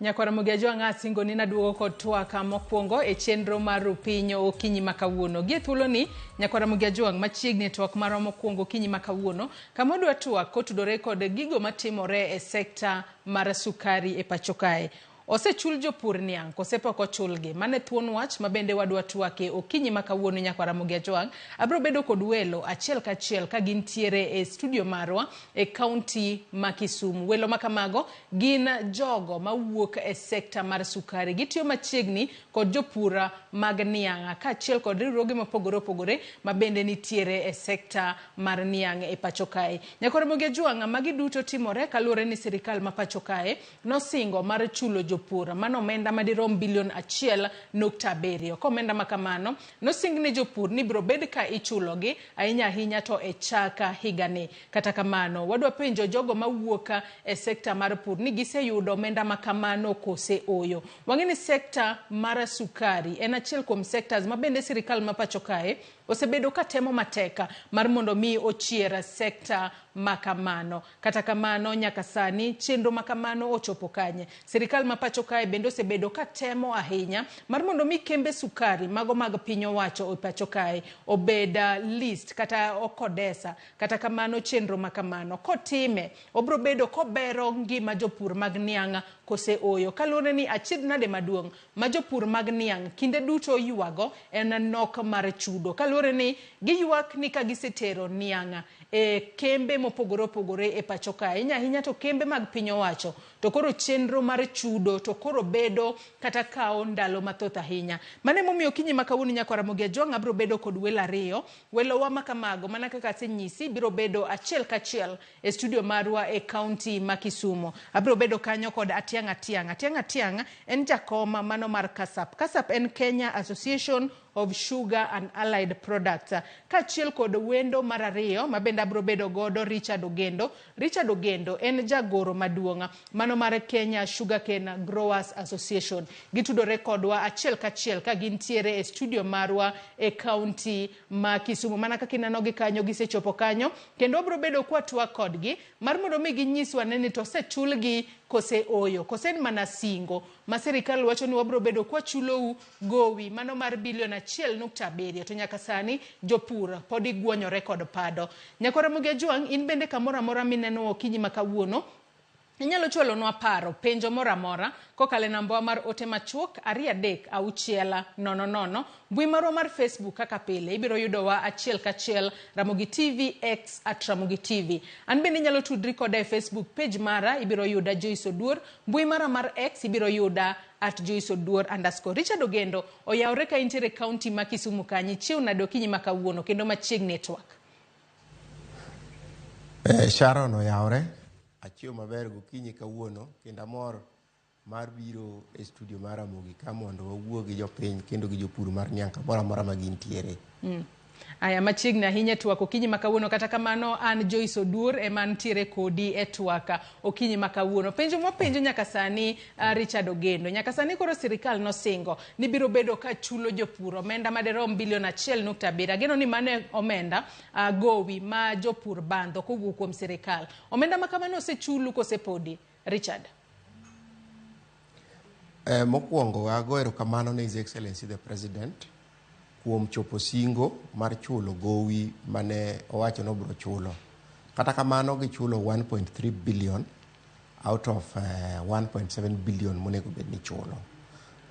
Nyakwar Ramogi Ajwang' asingo ni naduogo kod twak mokwongo e chenro mar Rupinyo okinyi ma kawuono. Gie thuoloni, Nyakwar Ramogi Ajwang' machiegni e twak marwa mokwongo okinyi ma kawuono, kama wadwa twak kotudore kod gigo matimore e sekta mar sukari e pacho kae. Osechul jopur niang' kose pok ochulgi? Mano e thuon wach ma bende wadwa twake okinyi ma kawuono Nyakwar Ramogi Ajwang'. Abiro bedo kod welo achiel kachiel ka gintiere e studio marwa e kaunti ma Kisumu. Welo ma kamago gin jogo mawuok e sekta mar sukari. Gitiyo machiegni kod jopur mag niang' kaachiel kod riwruoge mopogore opogore ma bende nitiere e sekta mar niang' e pacho kae. Nyakwar Ramogi Ajwang', magi duto timore kaluwore ni sirikal ma pacho kae nosingo mar chulo jopur mano omenda madirom bilion 1.7. Ka omenda ma kamano nosing ne jopur ni biro bed ka ichulogi ahinya ahinya to e chak higani. Kata kamano, wadwa penjo jogo mawuok e sekta mar pur ni giseyudo omenda ma kamano kose ooyo. Wang'e ni sekta mar sukari en achiel kuom sectors ma bende sirikal ma pacho kae osebedo ka temo matek mar mondo mi ochier sekta ma kamano. Kata kamano, nyaka sani chenro ma kamano ochopo kanye? Sirikal ma pacho kae bende osebedo ka temo ahinya mar mondo mi kembe sukari mago mag piny owacho e pacho kae obed list kata okodesa. Kata kamano chenro ma kamano kotime obro bedo kobero ngima jopur mag niang' kose ooyo. Kaluwore ni achiedh nade maduong' ma jopur mag niang' kinde duto ywago en nok mar chudo. Kaluwore ni giywak ni ka gisetero niang' e kembe mopogore opogore e pacho ka, ahinya ahinya to kembe mag piny owacho, to koro chenro mar chudo to koro bedo kata kawo ndalo mathoth ahinya. Mano emomiyo okinyi ma kawuono Nyakwar Ramogi Ajwang' abiro bedo kod welo ariyo. Welowa ma kamago mana kaka asenyisi biro bedo achiel kachiel e studio marwa e kaunti ma Kisumu. Abiro bedo kanyo kod Atiang' Atiang'. Atiang' Atiang' en jakom mano mar KASAP. KASAP en Kenya Association of Sugar and Allied Products. Kaachiel kod wendo mar ariyo ma bende abiro bedo godo Richard Ogendo. Richard Ogendo en jagoro maduong' mano mar Kenya Sugarcane Growers Association. Gitudore kodwa achiel kachiel ka gintiere e studio marwa e kaunti ma Kisumu. Mana kaka inenogi kanyo, gisechopo kanyo kendo wabiro bedo kwatwak kodgi mar mondo mi ginyiswa ne ni to osechulgi kose ooyo, kose en mana singo ma sirikal wacho ni wabiro bedo kwachulou gowi mano mar bilion 1.7 to nyaka sani jopur pod igwonyore kod pado. Nyakwar Ramogi Ajwang', in bende kamoro amora mineno okinyi ma kawuono, inyalo chwalonwa paro, penjo moro amora kokalo e nambawa mar ote machuok 23600. Mbui marwa mar Facebook kaka pile ibiro yudowa achiel kachiel Ramogi TV X at Ramogi TV. An bende inyalo tudri koda e Facebook page mara, ibiro yuda Joyce Oduor. Mbui mara mar X ibiro yuda at Joyce Oduor underscore. Richard Ogendo oyawre ka intiere kaunti ma Kisumu kanyo, ichiew nade okinyi ma kawuono kendo machiegni e twak? Sharon oyawre, achiew maber gokinyi kawuono kendo amor mar biro e studio mar Ramogi ka mondo wawuo gi jopiny kendo gi jopur mar niang' kamoro amora ma gintiere. Aya, machiegni ahinya e twak okinyi ma kawuono. Kata kamano an Joyce Oduor ema antiere kodi e twak okinyi ma kawuono. Penjo mwapenjo nyaka sani Richard Ogendo. Nyaka sani koro sirikal nosingo ni biro bedo ka chulo jopur omenda madirom bilion 1.7. Ageno ni mano e omenda gowi ma jopur bandho kowuok kuom sirikal. Omenda ma kamano osechulu kose podi, Richard? Mokwongo ago erokamano ne His Excellency the President kuom chopo singo mar chulo gowi mane owacho ni obiro chulo. Kata kamano gichulo 1.3 billion out of 1.7 billion monego bed ni ichulo.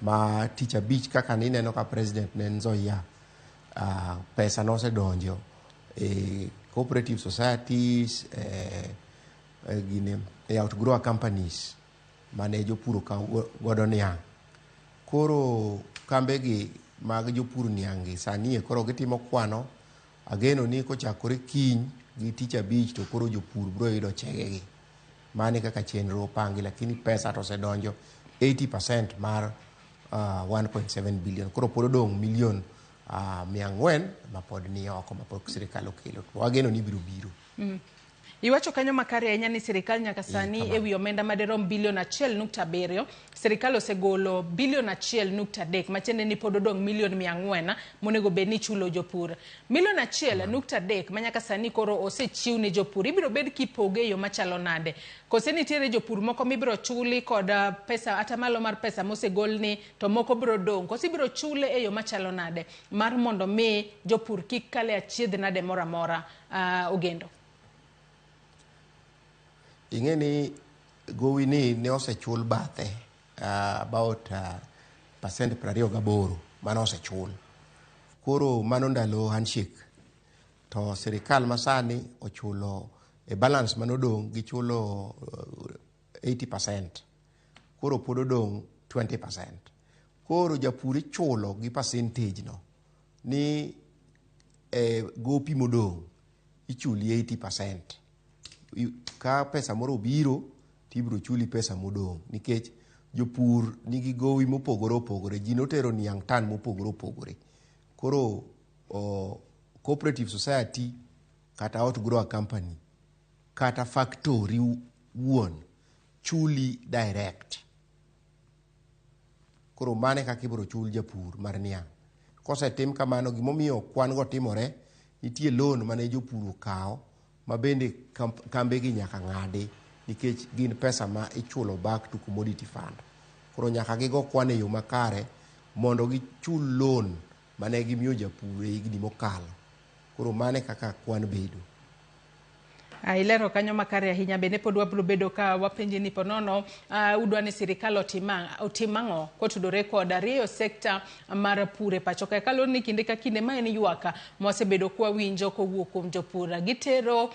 Ma tich abich kaka nineno ka President ne Nzoia, pesa nosedonjo e cooperative societies, gine, e outgrower companies mane jopur okaw godo niang'. Koro kambegi mag jopur niang' gi sani e koro gitimo kwano, ageno ni kochakore kiny gi tich abich to koro jopur biro yudo chegegi. Mano e kaka chenro opangi, lakini pesa to osedonjo 80% mar 1.7 billion. Koro pod odong' milion 400 ma pod ni oko ma pok sirikal okelo. To wageno ni biro biro. Iwacho kanyo makare ahinya ni sirikal nyaka sani e wi omenda madirom bilion 1.7, sirikal osegolo bilion 1.3, matiende ni pod odong' milion 400 monego bed ni ichulo jopur. Milion 1.3 ma nyaka sani koro osechiw ne jopur, ibiro bed kipoge e yo machalo nade? Kose nitiere jopur moko mibiro chuli kod pesa atamalo mar pesa mosegolni to moko biro dong'? Kose ibiro chule e yo machalo nade mar mondo mi jopur kik kal e achiedh nade moro amora, Ogendo? Ing'e ni gowi ni ne osechul bathe about percent 28 mano osechul. Koro mano ndalo handshake. To sirikal masani ochulo e balance manodong' gichulo 80%. Koro pod odong' 20%. Koro japur ichulo gi percentage no ni gopi modong' ichuli 80%. Ka pesa moro obiro tibiro chuli pesa modong' nikech jopur nigi gowi mopogore opogore. Ji notero niang' tan mopogore opogore. Koro cooperative society kata outgrower company kata factory wuon chuli direct. Koro mano e kaka ibiro chul japur mar niang'. Kosetim kamano, gimomiyo kwan go timore, nitie loan mane jopur okawo ma bende kambegi nyaka ng'adi nikech gin pesa ma ichulo back to commodity fund. Koro nyaka gigo kwan e yo makare mondo gichul loan mane gimiyo japur e higni mokalo. Koro mano e kaka kwan bedo. Ilero kanyo makare ahinya. Bende pod wabiro bedo ka wapenji ni ponono udwa ni sirikal otim ang'o kotudore kod rieyo sekta mar pur e pacho kae. Kaluwore ni kinde ka kinde ma en ywak mwasebedo kwawinjo kowuok kuom jopur. Gitero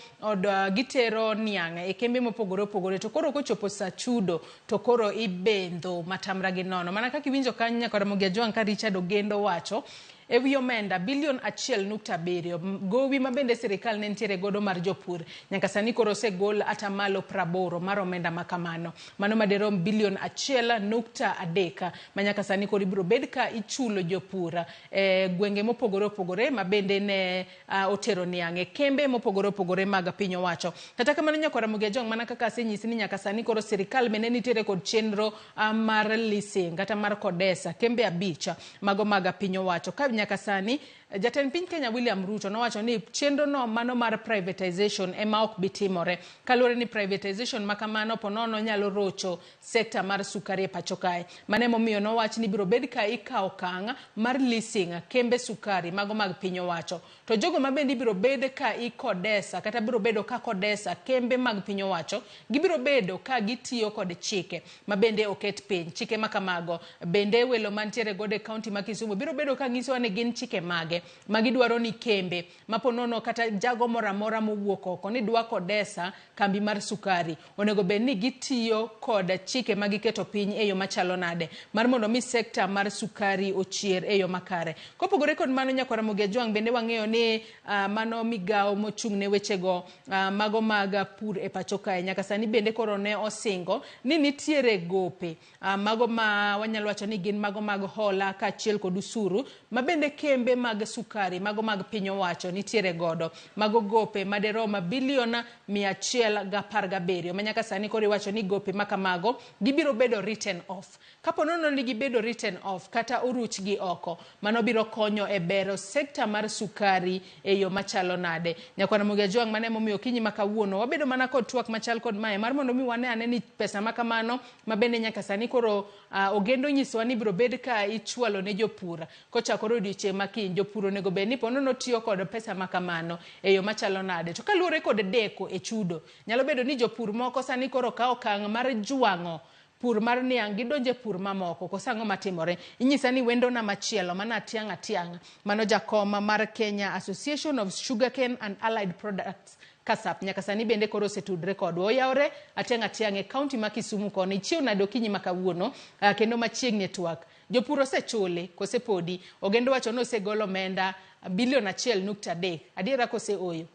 niang' e kembe mopogore opogore to koro kochopo sa chudo to koro ibendho matamra gi nono. Mana kaka iwinjo kanyo nyaka Ramogi Ajwang' ka Richard Ogendo wacho e wi omenda bilion 1.7 gowi ma bende sirikal ne nitiere godo mar jopur nyaka sani koro osegol atamalo 80 mar omenda ma kamano, mano madirom bilion 1.3 ma nyaka sani koro ibiro bed ka ichulo jopur e gwenge mopogore opogore ma bende ne otero niang' e kembe mopogore opogore mag piny owacho. Kata kamano nyaka Ramogi Ajwang' mana kaka asenyisi ni nyaka sani koro sirikal bende nitiere kod chenro mar leasing kata mar kodesa kembe 5 mago mag piny owacho. Ka nyaka sani jatend piny Kenya William Ruto nowacho ni chenro no mano mar privatization ema ok bi timore kaluwore ni privatization ma kamano ponono nyalo rocho sekta mar sukari e pacho kae. Mano emomiyo nowach ni biro bed ka ikawo okang' mar leasing kembe sukari mago mag piny owacho. To jogo ma bende ibiro bed ka ikodesa kata biro bedo ka kodesa kembe mag piny owacho gibiro bedo ka gitiyo kod chike ma bende oket piny. Chike ma kamago bende welo mantiere godo e kaunti ma Kisumu biro bedo ka nyisowa ni gin chike mage ma gidwaro ni kembe ma ponono kata jago moro amora mowuok oko ni dwa kodesa kambi mar sukari onego bed ni gitiyo kod chike ma giketo piny e yo machalo nade mar mondo mi sekta mar sukari ochier e yo makare. Kopogore kod mano nyaka Ramogi Ajwang' bende wang'eyo ni mano migawo mochung' ne wechego mago mag pur e pacho kae nyaka sani bende koro ne osingo ni nitiere gope mago ma wanyalo wacho ni gin mago mag hola kaachiel kod usuru ma bende kembe mag sukari mago mag piny owacho nitiere godo mago gope maderom bilion 117 ma nyaka sani koro iwacho ni gope makamago gibiro bedo written off. Kapo nono ni gibedo written off kata oruchgi oko, mano biro konyo e bero sekta mar sukari e yo machalo nade. Nyakwa Ramogi Ajwang' mano emomiyo okinyi ma kawuono wabedo mana kod twak machal kod mae mar mondo mi wane ane ni pesa makamano ma bende nyaka sani koro Ogendo nyisowa ni biro bed ka ichwalo ne jopur kochakore odiochieng' ma kiny. Jopur onego bed ni ponono tiyo kod pesa makamano e yo machalo nade. To kaluwore kod deko e chudo, nyalo bedo ni jopur moko sani koro kawo okang' mar jwang'o pur mar niang' gidonje pur mamoko. Koso ang'o matimore? Inyisa ni wendona machielo mana Atiang' Atiang', mano jakoma mar Kenya Association of Sugarcane and Allied Products KASAP nyaka sani bende koro osetudre kodwa. Oyawore Atiang' Atiang' e kaunti ma Kisumu koni. Ichiew nade okinyi ma kawuono kendo machiegni e twak. Jopur osechuli kose podi? Ogendo wacho ni osegol omenda bilion 1.3. Adiera kose oyo?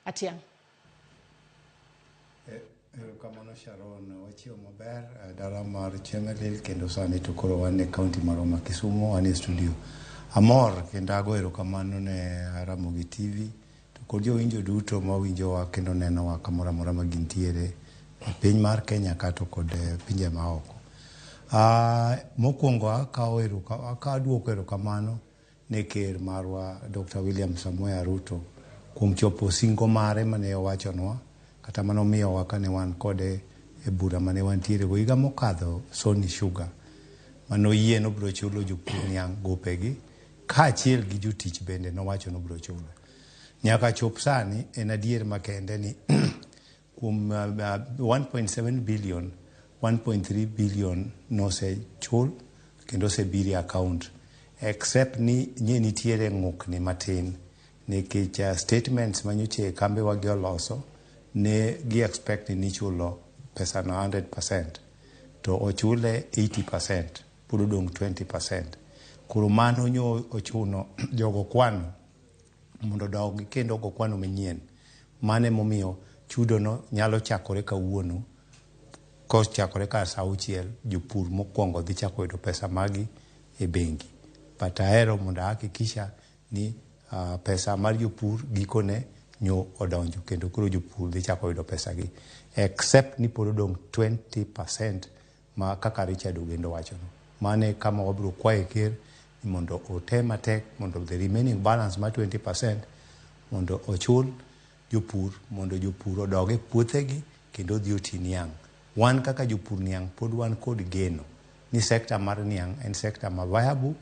Atiang'. Erokamano Sharon, wachiewo maber dala mar Chemelil kendo sani to koro wan e kaunti marwa ma Kisumu, wan e studio. Amor kendo ago erokamano ne Ramogi TV to Kod jowinjo duto mawinjowa kendo nenowa kamoro amora ma gintiere e piny mar Kenya kato kod pinje maoko. Mokwongo akawo aduoko erokamano ne ker marwa Dr. William Samoei Ruto kuom chopo singo mare mane owachonwa kata manomiyowa kane wan kode e bura mane wantiere go higa mokadho Sony Sugar manoyie nobiro chulo jopur niang' gopegi kaachiel gi jotich bende nowacho nobiro chulo. Nyaka chop sani en adier makende ni kuom 1.7 billion 1.3 billion nosechul kendo osebiro e account except ni nye nitiere ng'ukni matin nikech statements manyocha kambewa gi oloso ne gi expect ni ichulo pesa no 100% to ochule 80% pod odong' 20%. Koro mano nyo ochuno jogo kwano mondo odogi kendo ogo kwano manyien. Mano emomiyo chudo no nyalo chakore kawuono kochakore kar sa auchiel jopur mokwongo dhi chako yudo pesa magi e bengi. But ahero mondo ahakikisha ni pesa mar jopur gikone nyo odonjo kendo koro jopur dhi chako yudo pesa gi except ni pod odong' 20% ma kaka Richard Ogendo wachono. Mano e kama wabiro kwaye ker ni mondo otem matek mondo the remaining balance mar 20% mondo ochul jopur mondo jopur odog e puothegi kendo odhi oti niang'. Wan kaka jopur niang' pod wan kod geno ni sector mar niang' en sector ma viable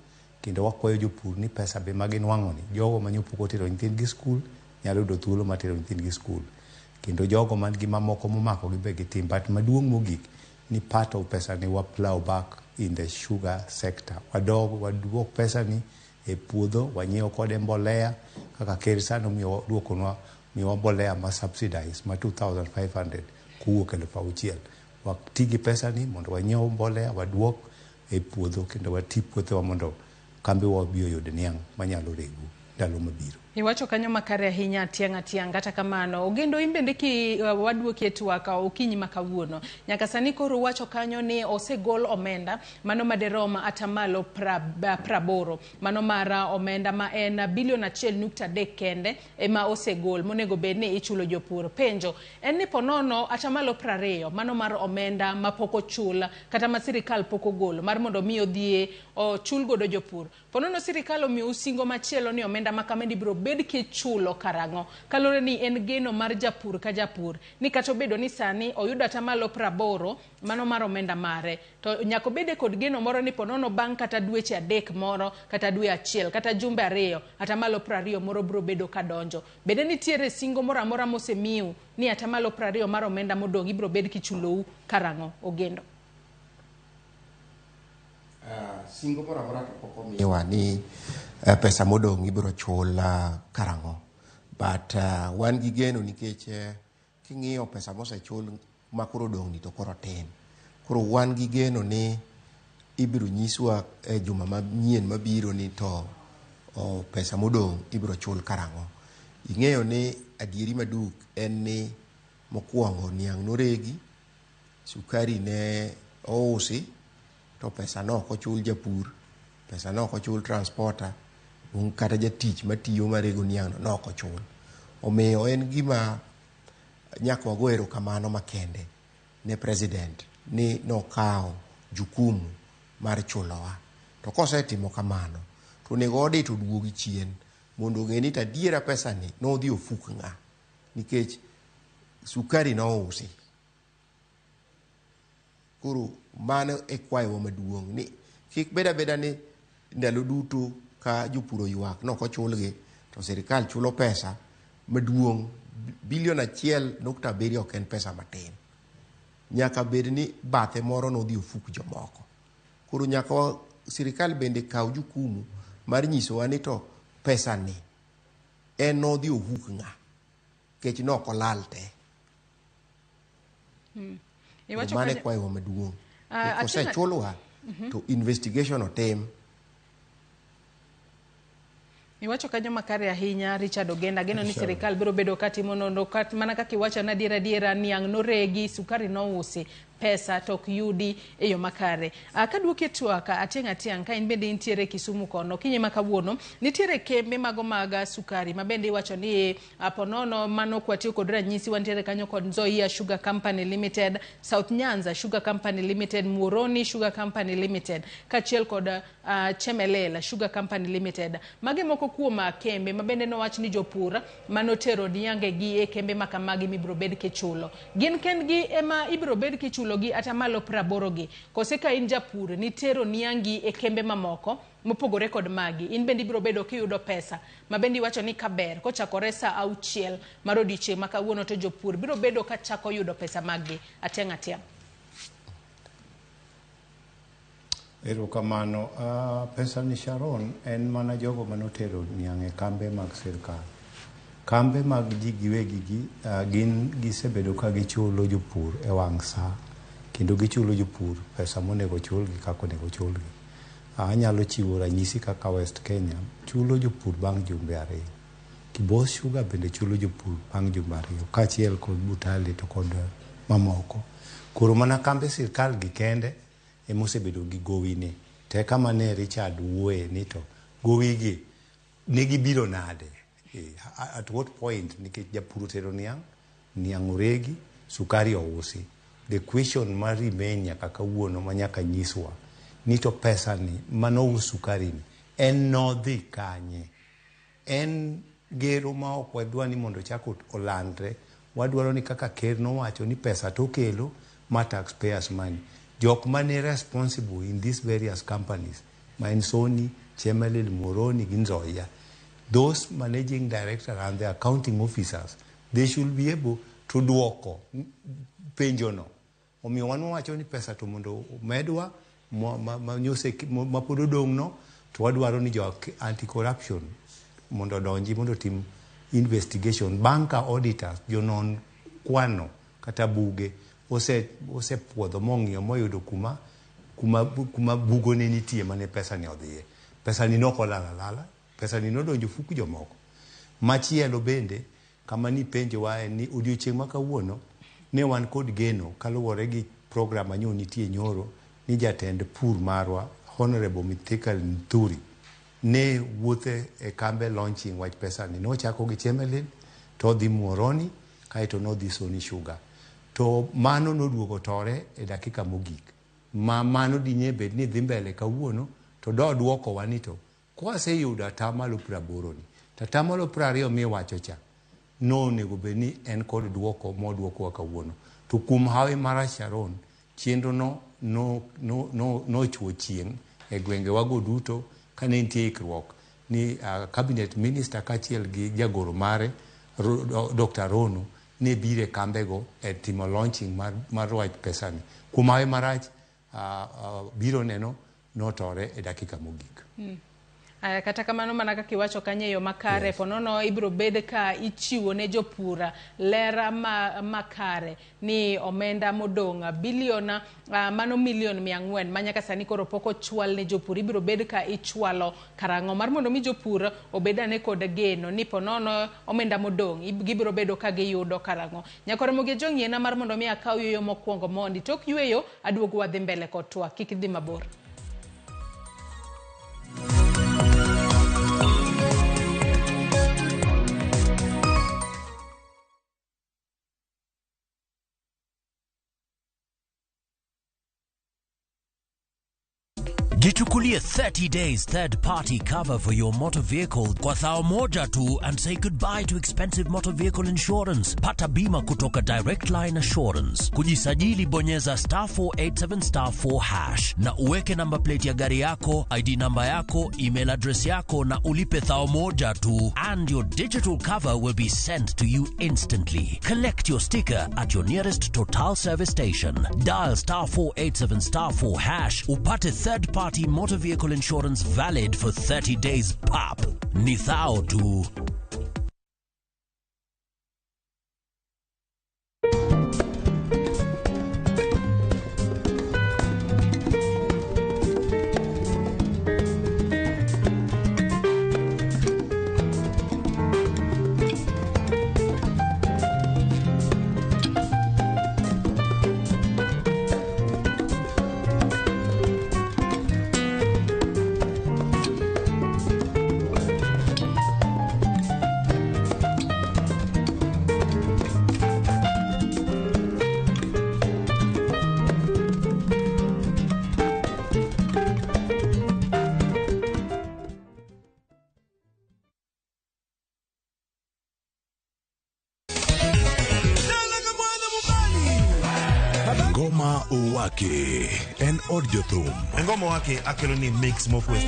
kendo wakwayo jopur ni pesa be ma ginwang'o ni jogo ma pok otero nyithindgi skul nyalo yudo thuolo mar tero nyithindgi skul kendo jogo man gi mamoko momako gi be gitim but maduong' mogik ni part of pesa ni wa plow back in the sugar sector wadog waduok pesa ni e puodho wanyiew kode mbolea kaka ker sani omiyo duokonwa miyowa mbolea ma subsidized ma 2500 kowuok 6000 wati gi pesa ni mondo wanyiew mbolea waduok e puodho kendo wati puothewa mondo kambewa obi oyud niang' manyalo rego ndalo mabiro. Iwacho kanyo makare ahinya atiang' atiang' kata kamano Ogendo in bende ki waduoki e twak okinyi ma kawuono nyaka sani koro uwacho kanyo ni osegol omenda mano maderom atamalo 80 mano mar omenda ma en bilion 1.3 kende ema osegol monego bed ni ichulo jopur. Penjo en ni ponono atamalo 20 mano mar omenda mapok ochul kata ma sirikal pok ogolo mar mondo mi odhi ochul godo jopur. Ponono sirikal omiyo singo machielo ni omenda ma kamano ibiro bed kichulo karang'o kaluwore ni en geno mar japur ka japur ni kata obedo ni sani oyudo atamalo 80 mano mar omenda mare to nyaka obede kod geno moro ni ponono bang' kata dweche 3 moro kata dwe 1 kata jumbe 2 atamalo 20 moro biro bedo kadonjo. Bende nitiere singo moro amora mosemiu ni atamalo 20 mar omenda modong' ibiro bed kichulou karang'o Ogendo? Singo moro amora to pok omiwa ni pesa modong' ibiro chul karang'o but wan gi geno nikech king'iyo pesa mosechul ma koro odong' ni to koro tin. Koro wan gi geno ni ibiro nyiswa e juma manyien mabiro ni to pesa modong' ibiro chul karang'o. Ing'eyo ni adieri maduk en ni mokwongo niang' noregi, sukari ne ousi, to pesa no ok ochul japur, pesa no ok ochul transporter, kata jatich matiyo marego niang' no ok ochul. Omiyo en gima nyaka wago erokamano makende ne president ni nokawo jukumu mar chulowa. To kosetimo kamano, to onego audit oduogi chien mondo ong'e ni to adiera pesa ni nodhi ofuk ng'a nikech sukari nousi. Koro mano e kwayowa maduong' ni kik bed abeda ni ndalo duto ka jopur oywak nok ochulgi to sirikal chulo pesa maduong' bilion 1.7 ok en pesa matin. Nyaka bed ni bathe moro nodhi ofuk jomoko. Koro nyaka sirikal bende kaw jukumu mar nyisowa ni to pesa ni en nodhi ohuk ng'a nikech nok olal te. Mano e kwayowa maduong'. Kosechulwa to investigation otim. Iwacho kanyo makare ahinya Richard Ogenda. Ageno ni sirikal biro bedo katimo nonro mana kaka iwacho na adiera adiera niang' noregi, sukari nousi, pesa to ok yudi e yo makare. Kaduoki e twak Atieng' Atiang' ka in bende intiere Kisumu kono okinyi ma kawuono nitiere kembe mago mag sukari ma bende iwacho ni ponono mano kwatiyo kod ranyisi wantiere kanyo kod Nzoia Sugar Company Limited, South Nyanza Sugar Company Limited, Muhoroni Sugar Company Limited kaachiel kod Chemelil Sugar Company Limited. Magi moko kuom kembe ma bende nowach ni jopur manotero niange gi e kembe ma kamagi mibiro bed kichulo. Gin kendgi ema ibiro bed kichulo gi atamalo 80 gi. Kose ka in japur nitero niangi e kembe mamoko mopogore kod magi, in bende ibiro bedo kiyudo pesa ma bende iwacho ni kaber kochakore saa 6 mar odiochieng' ma kawuono to jopur biro bedo ka chako yudo pesa maggi. Atiang' Atiang'. Erokamano. Pesa ni Sharon en mana jogo manotero niang' e kambe mag sirkal. Kambe mag ji giwegi gi gin gisebedo ka gichulo jopur e wang' sa kendo gichulo jopur pesa monego chulgi kaka onego chulgi. Anyalo chiwo ranyisi kaka West Kenya chulo jopur bang' jumbe 2. Kibos Sugar bende chulo jopur bang' jumbe 2 kaachiel kod Butali to kod mamoko. Koro mana kambe sirkal gi kende emosebedo gi gowi ni. Te kama ne Richard wuoye ni to gowi gi negibiro nade? At what point nikech japur otero niang', niang' oregi, sukari ousi. The question ma remain nyaka kawuono ma nyaka nyiswa ni to pesa ni manous sukari ni en nodhi kanye? En gero ma ok wadwa ni mondo chak olandre. Wadwaro ni kaka ker nowacho ni pesa tokelo ma taxpayers money. Jok mane responsible in these various companies, ma en Sony, Chemelil, Muhoroni gi Nzoia, those managing director and the accounting officers, they should be able to duoko penjo no. Omiyo wan wawacho ni pesa to mondo omedwa ma pod odong' no, to wadwaro ni jo anti-corruption mondo odonji mondo otim investigation. Bang' ka auditors, jonon kwano kata buge osepuodho mong'iyo moyudo kuma bugo ne nitie mane pesa ni odhiye. Pesa ni nok olal alala, pesa ni nodonjo fuk jomoko. Machielo bende kama ni penjowa en ni odiochieng' ma kawuono ne wan kod geno kaluwore gi program manyo nitie nyoro ni jatend pur marwa Honorable Mithika Linturi ne wuothe e kambe launching wach pesa ni. Nochako gi Chemelil to odhi Muhoroni kaeto nodhi Sony Sugar. To mano noduogo tore e dakika mogik. Ma mano dinye bed ni dhi mbele kawuono to doduokowa ni to kwaseyudo atamalo 80 ni to atamalo 20 miwacho cha nonego bed ni en kod duoko moduokowa kawuono. To kuom hawi mar Sharon, chenro no nochwo chieng' e gwengewago duto kane nitie ikruok ni cabinet minister kaachiel gi jagoro mare Dr. Rono ne biro e kambego e timo launching mar wach pesa ni. Kuom hawi marach biro neno notore e dakika mogik. Kata kamano mana kaka iwacho kanyo e yo makare, Yes. Ponono ibiro bed ka ichiwo ne jopur ler makare ni omenda modong' bilion mano milion 400 ma nyaka sani koro pok ochwal ne jopur ibiro bed ka ichwalo karang'o mar mondo mi jopur obed ane kod geno ni ponono omenda modong' gibiro bedo ka giyudo karang'o. Nyakore Ramogi Ojwang' yiena mar mondo mi akaw yueyo mokwongo mondi tok yueyo aduog wadhi mbele kod twak kik idhi mabor. Jichukulie 30 days third party cover for your motor vehicle kwa thao moja tu and say goodbye to expensive motor vehicle insurance. Pata bima kutoka Direct Line Assurance. Kujisajili bonyeza star 487 star 4 hash na uweke number plate ya gari yako, ID namba yako, email address yako na ulipe thao moja tu and your digital cover will be sent to you instantly. Collect your sticker at your nearest Total service station. Dial star 487 star 4 hash upate third party motor vehicle insurance valid for 30 days pap. Ni thao tu. Owake en od jothum. Ngoma wake akelo ni mix mokwe.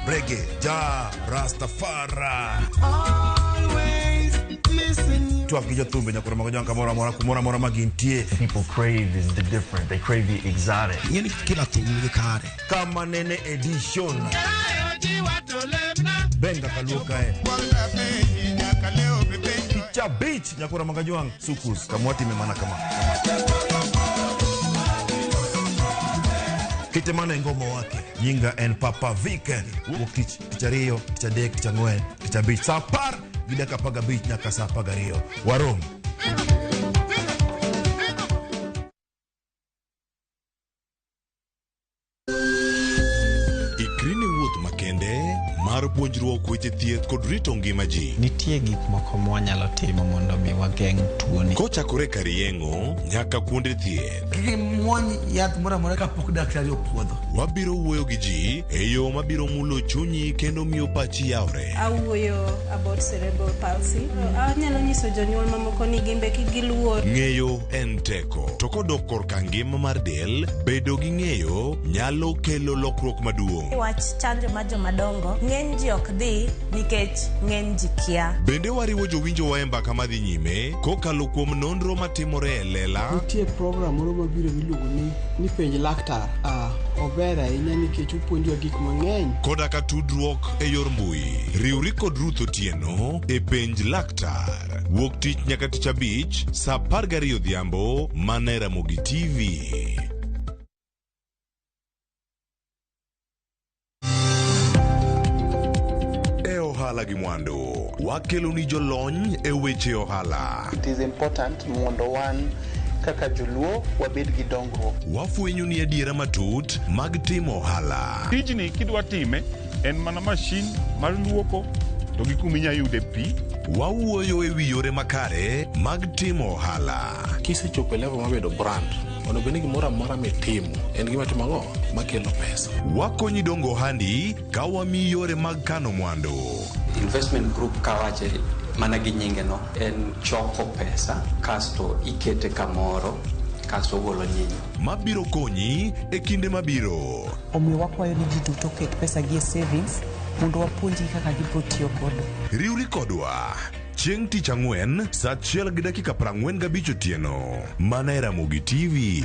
Reggae, ja, Rastafari. Always missing you. Twak gi jothumbe nyaka romo gi kamoro amora kumoro amora ma gintie. People crave is the different. They crave the exotic. Ing'eni kila thum nigi kare. Kama nene edition. Benga kaluo kae. Picha beach nyakura magajwang sukus kamwati memana kama. Kitemana ngoma wake nyinga en Papa Vic wuok tich tich ariyo tich adek tich ang'wen tich abich saa apar gi dakika apar gabich nyaka saa apar gariyo warom. Ikri ne wuoth makende mar puonjruok weche thieth kod rito ngima ji. Nitie gik moko mwanyalo timo mondo mi wageng' tuoni. Kochakore kar yeng'o nyaka kuonde thieth. Kik imuony yath moro amora kapok daktari opuodho. Wabiro wuoyo gi ji e yo mabiro mulo chunyi kendo miyo pachi yawre. Awuoyo about cerebral palsy. Anyalo nyiso jonyuol mamoko ni gimbe kik giluor. Ng'eyo en teko. To kodok korka ngima mar del, bedo gi ng'eyo nyalo kelo lokruok maduong'. Wach chanjo mar jomadongo, ng'eny ji ok dhi nikech ng'eny ji kia. Bende wariwo jowinjowa e mbaka madhi nyime kokalo kuom nonro matimore e lela. Nitie program moro mabiro miluongo ni penj laktar. Ober ahinya nikech opuonjowa gik mang'eny. Koda ka tudruok e yor mbui. Riwri kod Ruth Otieno e penj laktar. Wuok tich nyaka tich abich saa 12 odhiambo mana e Ramogi TV. E ohala gi mwandu, wakelo ni jolony e weche ohala. It is important mondo wan kaka joluo wabed gi dongruok. Wafwenyo ni adiera matut mag timo ohala. Tijni kidwa time en mana mashin mar luoko to gi kuma inyalo yude pi. Wawuoyo e wi yore makare mag timo ohala. Kisechopo e level mar bedo brand, onego bed ni gimoro amora mitimo en gima timo ang'o makelo pesa. Wakonyi dongo ohandi ka wamiyi yore mag kano mwandu. Investment group kawache mana gi nyinge no en choko pesa kasto ikete kamoro kasto ogolo nyinyo. Mabiro konyi e kinde mabiro. Omiyo wakwayo ni ji duto oket pesa gi e savings mondo wapuonjgi kaka gibiro tiyo godo. Riwri kodwa chieng' tich ang'wen saa 1:45 otieno mana e Ramogi TV.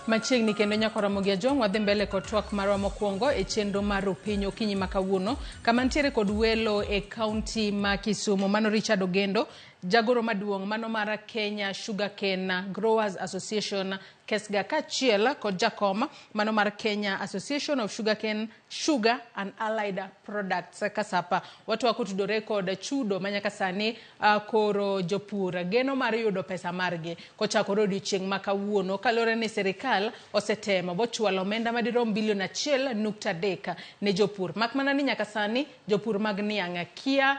Machiegni kendo nyaka Ramogi Ajwang' wadhi mbele kod twak marwa mokwongo e chenro mar Rupiny okinyi ma kawuono kama nitiere kod welo e kaunti ma Kisumu. Mano Richard Ogendo, jagoro maduong' mano mar Kenya Sugarcane Growers Association KESGA, kaachiel kod jakom mano mar Kenya Association of Sugarcane Sugar and Allied Products KASAPA. Watwak otudore kod chudo manyaka sani koro jopur geno mar yudo pesa margi kochakore odiochieng' ma kawuono kaluwore ni sirikal osetemo bochwalo omenda madirom bilion 1.3 ne jopur. Mak mana ni nyaka sani jopur mag niang' kia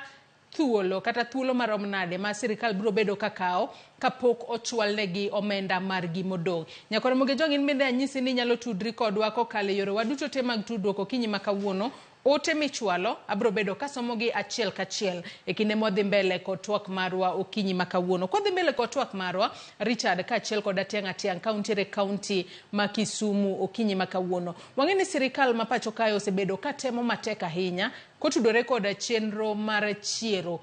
thuolo kata thuolo marom nade ma sirikal biro bedo kakawo kapok ochwalnegi omenda margi modong'. Nyakora Ramogi Ajwang' in bende anyisi ni inyalo tudri kodwa kokalo e yorewa duto te mag tudruok okinyi ma kawuono. Ote michwalo abiro bedo kasomogi achiel kachiel e kinde mwadhi mbele kod twak marwa okinyi ma kawuono. Kwadhi mbele kod twak marwa, Richard kaachiel kod Atiang' Atiang' kauntiere kaunti ma Kisumu okinyi ma kawuono. Wang'e ni sirikal ma pacho kae osebedo katemo matek ahinya kotudore kod chenro mar chiero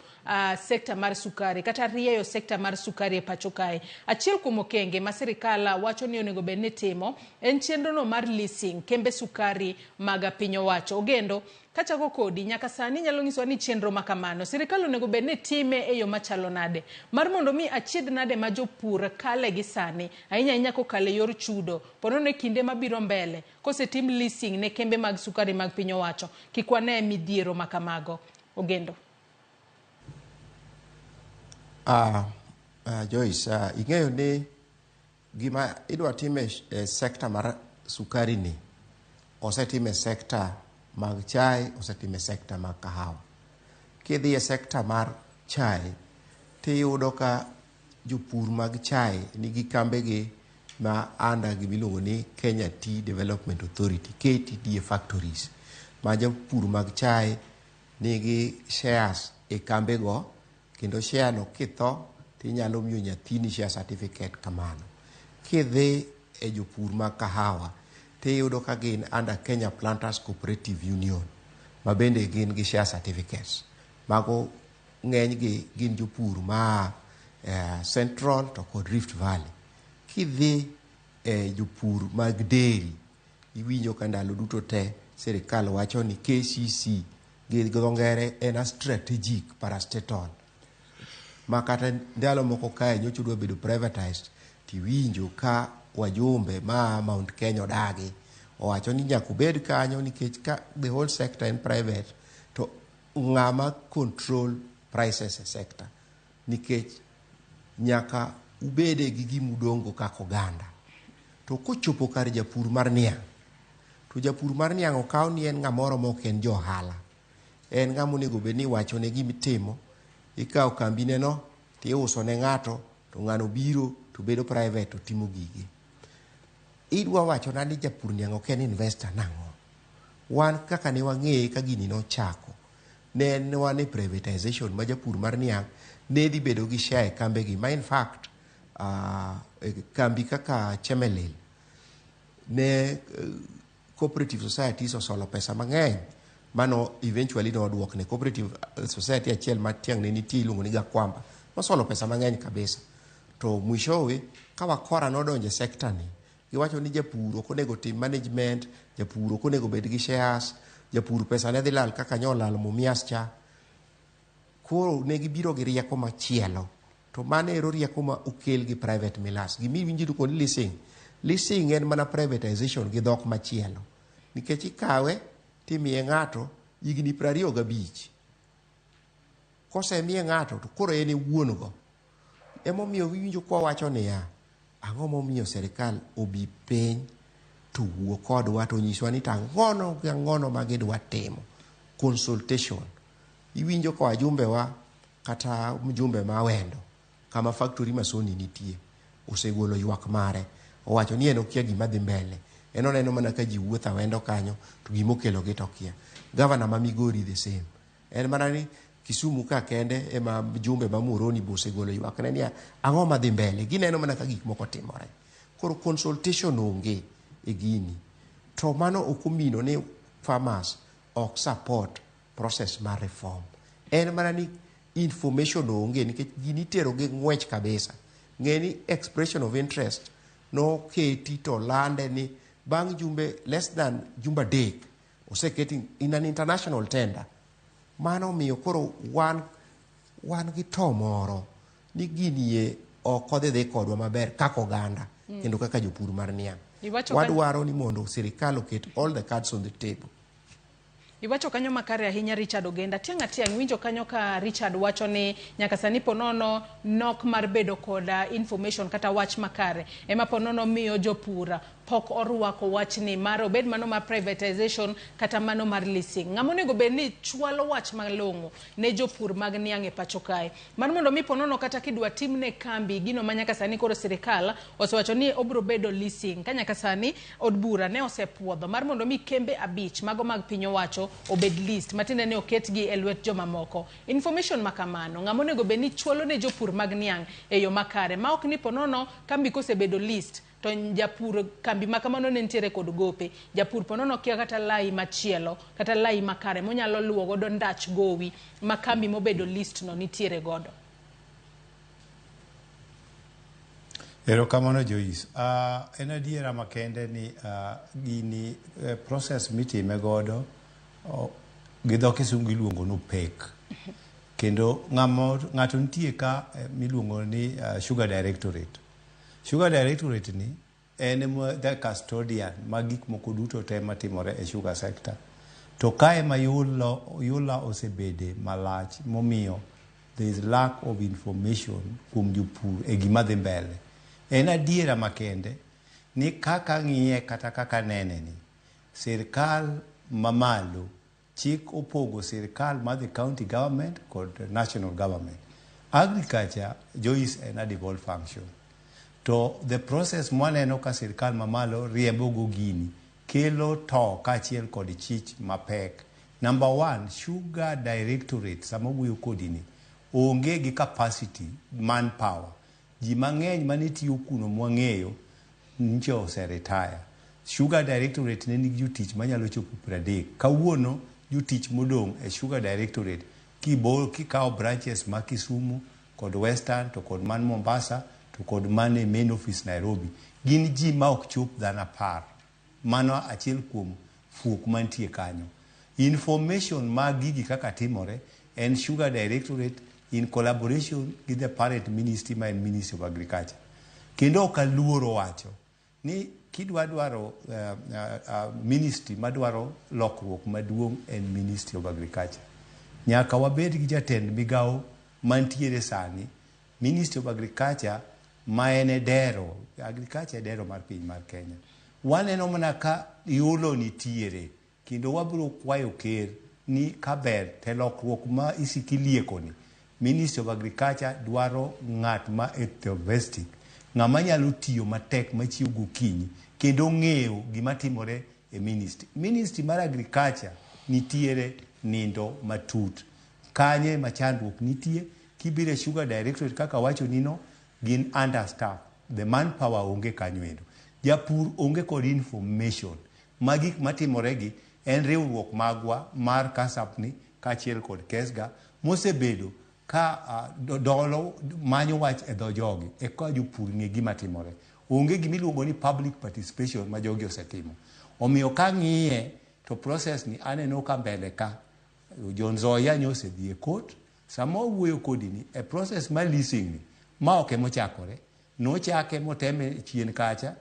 sekta mar sukari kata rieyo sekta mar sukari e pacho kae. Achiel kuom okenge ma sirikal wacho ni onego bed ni timo en chenro no mar leasing kembe sukari mag piny owacho. Ogendo, kachako kodi nyaka sani nyalo nyisowa ni chenro ma kamano sirikal onego bed ni time e yo machalo nade mar mondo mi achiedh nade ma jopur kale gi sani ahinya ahinya kokalo e yor chudo ponono e kinde mabiro mbele kosetim leasing ne kembe mag sukari mag piny owacho kik wane midhiero ma kamago. Ogendo. Joyce, ing'eyo ni gima idwa time e sekta mar sukari ni osetime sekta mag chai, osetime sekta mag kahawa. Kidhi e sekta mar chai tiyudo ka jopur mag chai nigi kambegi ma under gima iluongo ni Kenya Tea Development Authority, KTDA factories, ma jopur mag chae nigi shares e kambe go, kendo share no kitho tinyalo miyo nyathini share certificate kamano. Kidhi e jopur mag kahawa tiyudo ka gin under Kenya Planters Cooperative Union ma bende gin gi share certificates. Mago ng'enygi gin jopur maa Central to kod Rift Valley. Kidhi e jopur mag dairy, iwinjo ka ndalo duto te sirikal wacho ni KCC gi dho ngere en a strategic parastatal ma kata ndalo moko kae nyocha odwa bedo privatized, tiwinjo ka wajumbe ma Mount Kenya odagi owacho ni nyaka obed kanyo nikech ka the whole sector en private to ng'ama control prices e sector, nikech nyaka ubede gi gimudongo kaka oganda. To kochopo kar japur mar niang', to japur mar niang' okaw ni en ng'amoro ma ok en jo ohala, en ng'ama onego bed ni iwachone gimitimo. Ikawo kambine no tiuso ne ng'ato, to ng'ano biro to bedo private to timo gige. Idwa wachona ni japur niang' ok en investor nang'o? Wan kaka ne wang'eye ka gini nochako, ne en wan e privatization ma japur mar niang' ne dhi bedo gi share e kambe gi, ma in fact kambi kaka Chemelil ne cooperative societies osolo pesa mang'eny mano eventually noduokne. Cooperative society achiel ma tiang' ne nitie iluongo ni Gakwamba nosolo pesa mang'eny kabisa, to mwishowe ka wakora nodonjo e sector ni, giwacho ni japur ok onego tim management, japur ok onego bed gi shares, japur pesa ne dhi lal kaka nyolal Mumias cha. Koro ne gibiro gi rieko machielo, to mano ero rieko ma okel gi private millers. Gimiwinjo kod leasing, leasing en mana privatization gi dhok machielo, nikech ikawe timiye ng'ato higni 25, kosemiye ng'ato to koro en e wuon go. Emomiyo iwinjo kwa wacho niya, ang'o momiyo sirikal obi piny to wuo kodwa to nyiswa ni to ang'ono gi ang'ono ma gidwa timo consultation. Iwinjo ka wajumbe wa kata mjumbe ma Awendo kama factory ma Sony nitie osegolo ywak mare, owacho ni en okia gima dhi mbele, en oneno mana ka ji wuotho Awendo kanyo to gimokelo gi to okia. Gavana ma Migori the same, en mana ni Kisumu ka kende ema mjumbe ma Muhoroni be osegolo ywak ne niya ang'o madhi mbele, gineno mana ka gik moko timore. Koro consultation onge e gini, to mano ok omino ni farmers ok support process mar reform, en mana ni information onge nikech gini itero gi ng'wech kabisa. Ng'e ni expression of interest noketi to lande ni bang' jumbe less than jumbe 3 oseketi in an international tender. Mano omiyo koro wan gi to moro ni gini e ok odhi dhi kodwa maber kaka oganda kendo kaka jopur mar niang'. Wadwaro ni mondo sirikal oket all the cards on the table. Iwacho kanyo makare ahinya, Richard Ogenda. Tiang' atiang' winjo kanyo ka Richard wacho ni nyaka sani ponono nok mar bedo koda information kata wach makare ema ponono miyo jopur pok orwako wachni mar obed mano mar privatization kata mano mar leasing. Ng'ama onego bed ni chwalo wach malong'o ne jopur mag niang' e pacho kae mar mondo mi ponono kata kidwa timne kambi gino ma nyaka sani koro sirikal osewacho ni obro bedo leasing, ka nyaka sani od bura ne osepuodho mar mondo mi kembe 5 mago mag piny owacho obed list matiende ni oketgi e lwet jomamoko. Information makamano ng'ama onego bed ni chwalo ne jopur mag niang' e yo makare ma ok ni ponono kambi kosebedo list to japur kambi makamano ne nitiere kod gope, japur ponono kia kata lai machielo kata lai makare monyalo luwo godo ndach gowi ma kambi mobedo list no nitiere godo. Erokamano Joyce. En adiera makende ni gini process mitime godo gi dho kisungu iluongo ni opaque. Kendo ng'ato nitie ka miluongo ni Sugar Directorate. Sugar Directorate ni en the custodian mag gik moko duto te matimore e sugar sector. To kae ma yula osebede malach momiyo there is lack of information kuom jopur e gima dhi mbele. En adiera makende ni kaka ng'iye kata kaka nene ni sirkal mamalo chik opogo sirkal mar the county government kod national government. Agriculture, Joyce, en a devolved function. To the process mwaneno ka sirkal mamalo riembo go gini kelo to kaachiel kod chich mapek. Number one, Sugar Directorate sama wuoyo kodi ni onge gi capacity, manpower. Ji mang'eny mane tiyo kuno mwang'eyo nche ose retire. Sugar Directorate ne nigi jotich manyalo chopo 30. Kawuono jotich modong' e Sugar Directorate kikawo branches ma Kisumu kod Western to kod man Mombasa to kod man e main office Nairobi gin ji ma ok chop dhano 10. Mano achiel kuom fuok mantie kanyo. Information mag gigi kaka timore en Sugar Directorate in collaboration gi the parent ministry ma en Ministry of Agriculture. Kendo ok aluoro wacho ni kidwa dwaro ministry madwaro lokruok maduong' en Ministry of Agriculture. Nyaka wabed gi jatend migawo mantiere sani, Ministry of Agriculture ma en e dero, agriculture e dero mar piny mar Kenya. Waneno mana ka yulo nitiere kendo wabiro kwayo ker ni kaber te lokruok ma isiki lieko ni Ministry of Agriculture dwaro ng'at ma enthusiastic, ng'ama nyalo tiyo matek machiew gokinyi kendo ng'eyo gima timore e ministry. Ministry mar Agriculture nitiere nindo matut. Kanye ma chandruok nitie, kibiro e Sugar Directorate kaka wacho nino, gin understaff. The manpower onge kanyo endo. Japur onge kod information ma gik matimore gi en riwruok magwa mar KASAP ni kaachiel kod KESGA mosebedo ka dolo manyo wach e dho jogi eka jopur ng'e gima timore. Onge gimiluongo ni public participation ma jogi osetimo. Omiyo ka ng'iye to process ni aneno ka mbele ka Jo Nzoia nyosedhi e court. Sama wawuoyo kodi ni e process mar leasing ni ma ok emochakore, nochake moteme chien kacha,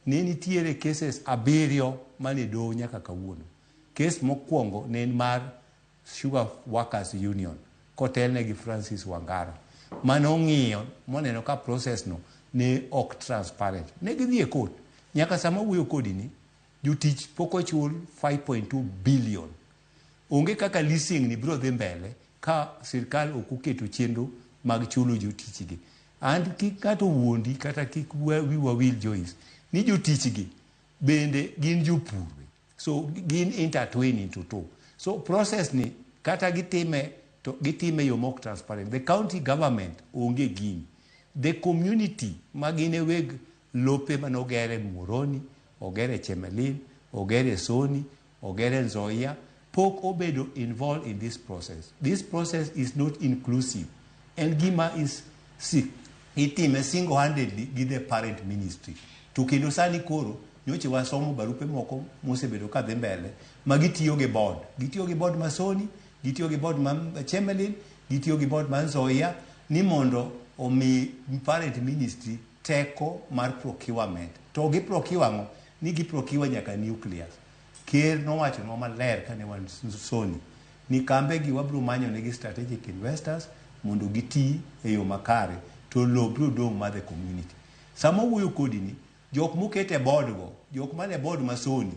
ne nitiere cases 7 mane doho nyaka kawuono. Case mokwongo ne en mar Sugar Workers Union kotelne gi Francis Wangara manong'iyo moneno ka process no ne ok transparent. Ne gidhi e court. Nyaka sama wuoyo kodi ni jotich pok ochul 5.2 billion. Onge kaka leasing ni biro dhi mbele ka sirkal ok oketo chenro mag chulo jotich gi. And kik ng'ato wuondi kata kik wiwa wil Joyce ni jotich gi bende gin jopur. So gin intertwine into two. So process ni kata gitime to gitime yo mok transparent. The county government onge gini. The community ma gin e weg lope manogere Muhoroni, ogere Chemelil, ogere Soni, ogere Nzoia, pok obedo involved in this process. This process is not inclusive. En gima is si itime single-handedly gi the parent ministry. To kendo sani koro nyocha wasomo barupe moko mosebedo ka dhi mbele ma gitiyo gi board. Gitiyo gi board ma Soni, gitiyo gi board ma Chemelil, gitiyo gi board ma Nzoia ni mondo omi parent ministry teko mar procurement. To gi procure ang'o? Ni gi procure nyaka nucleus. Ker nowachonwa maler kane wan Soni ni kambe gi wabiro manyo negi strategic investors mondo giti e yo makare to lowo biro dong' mar the community. Sama wuoyo kodi ni jok moket e board go, jok mane board ma Soni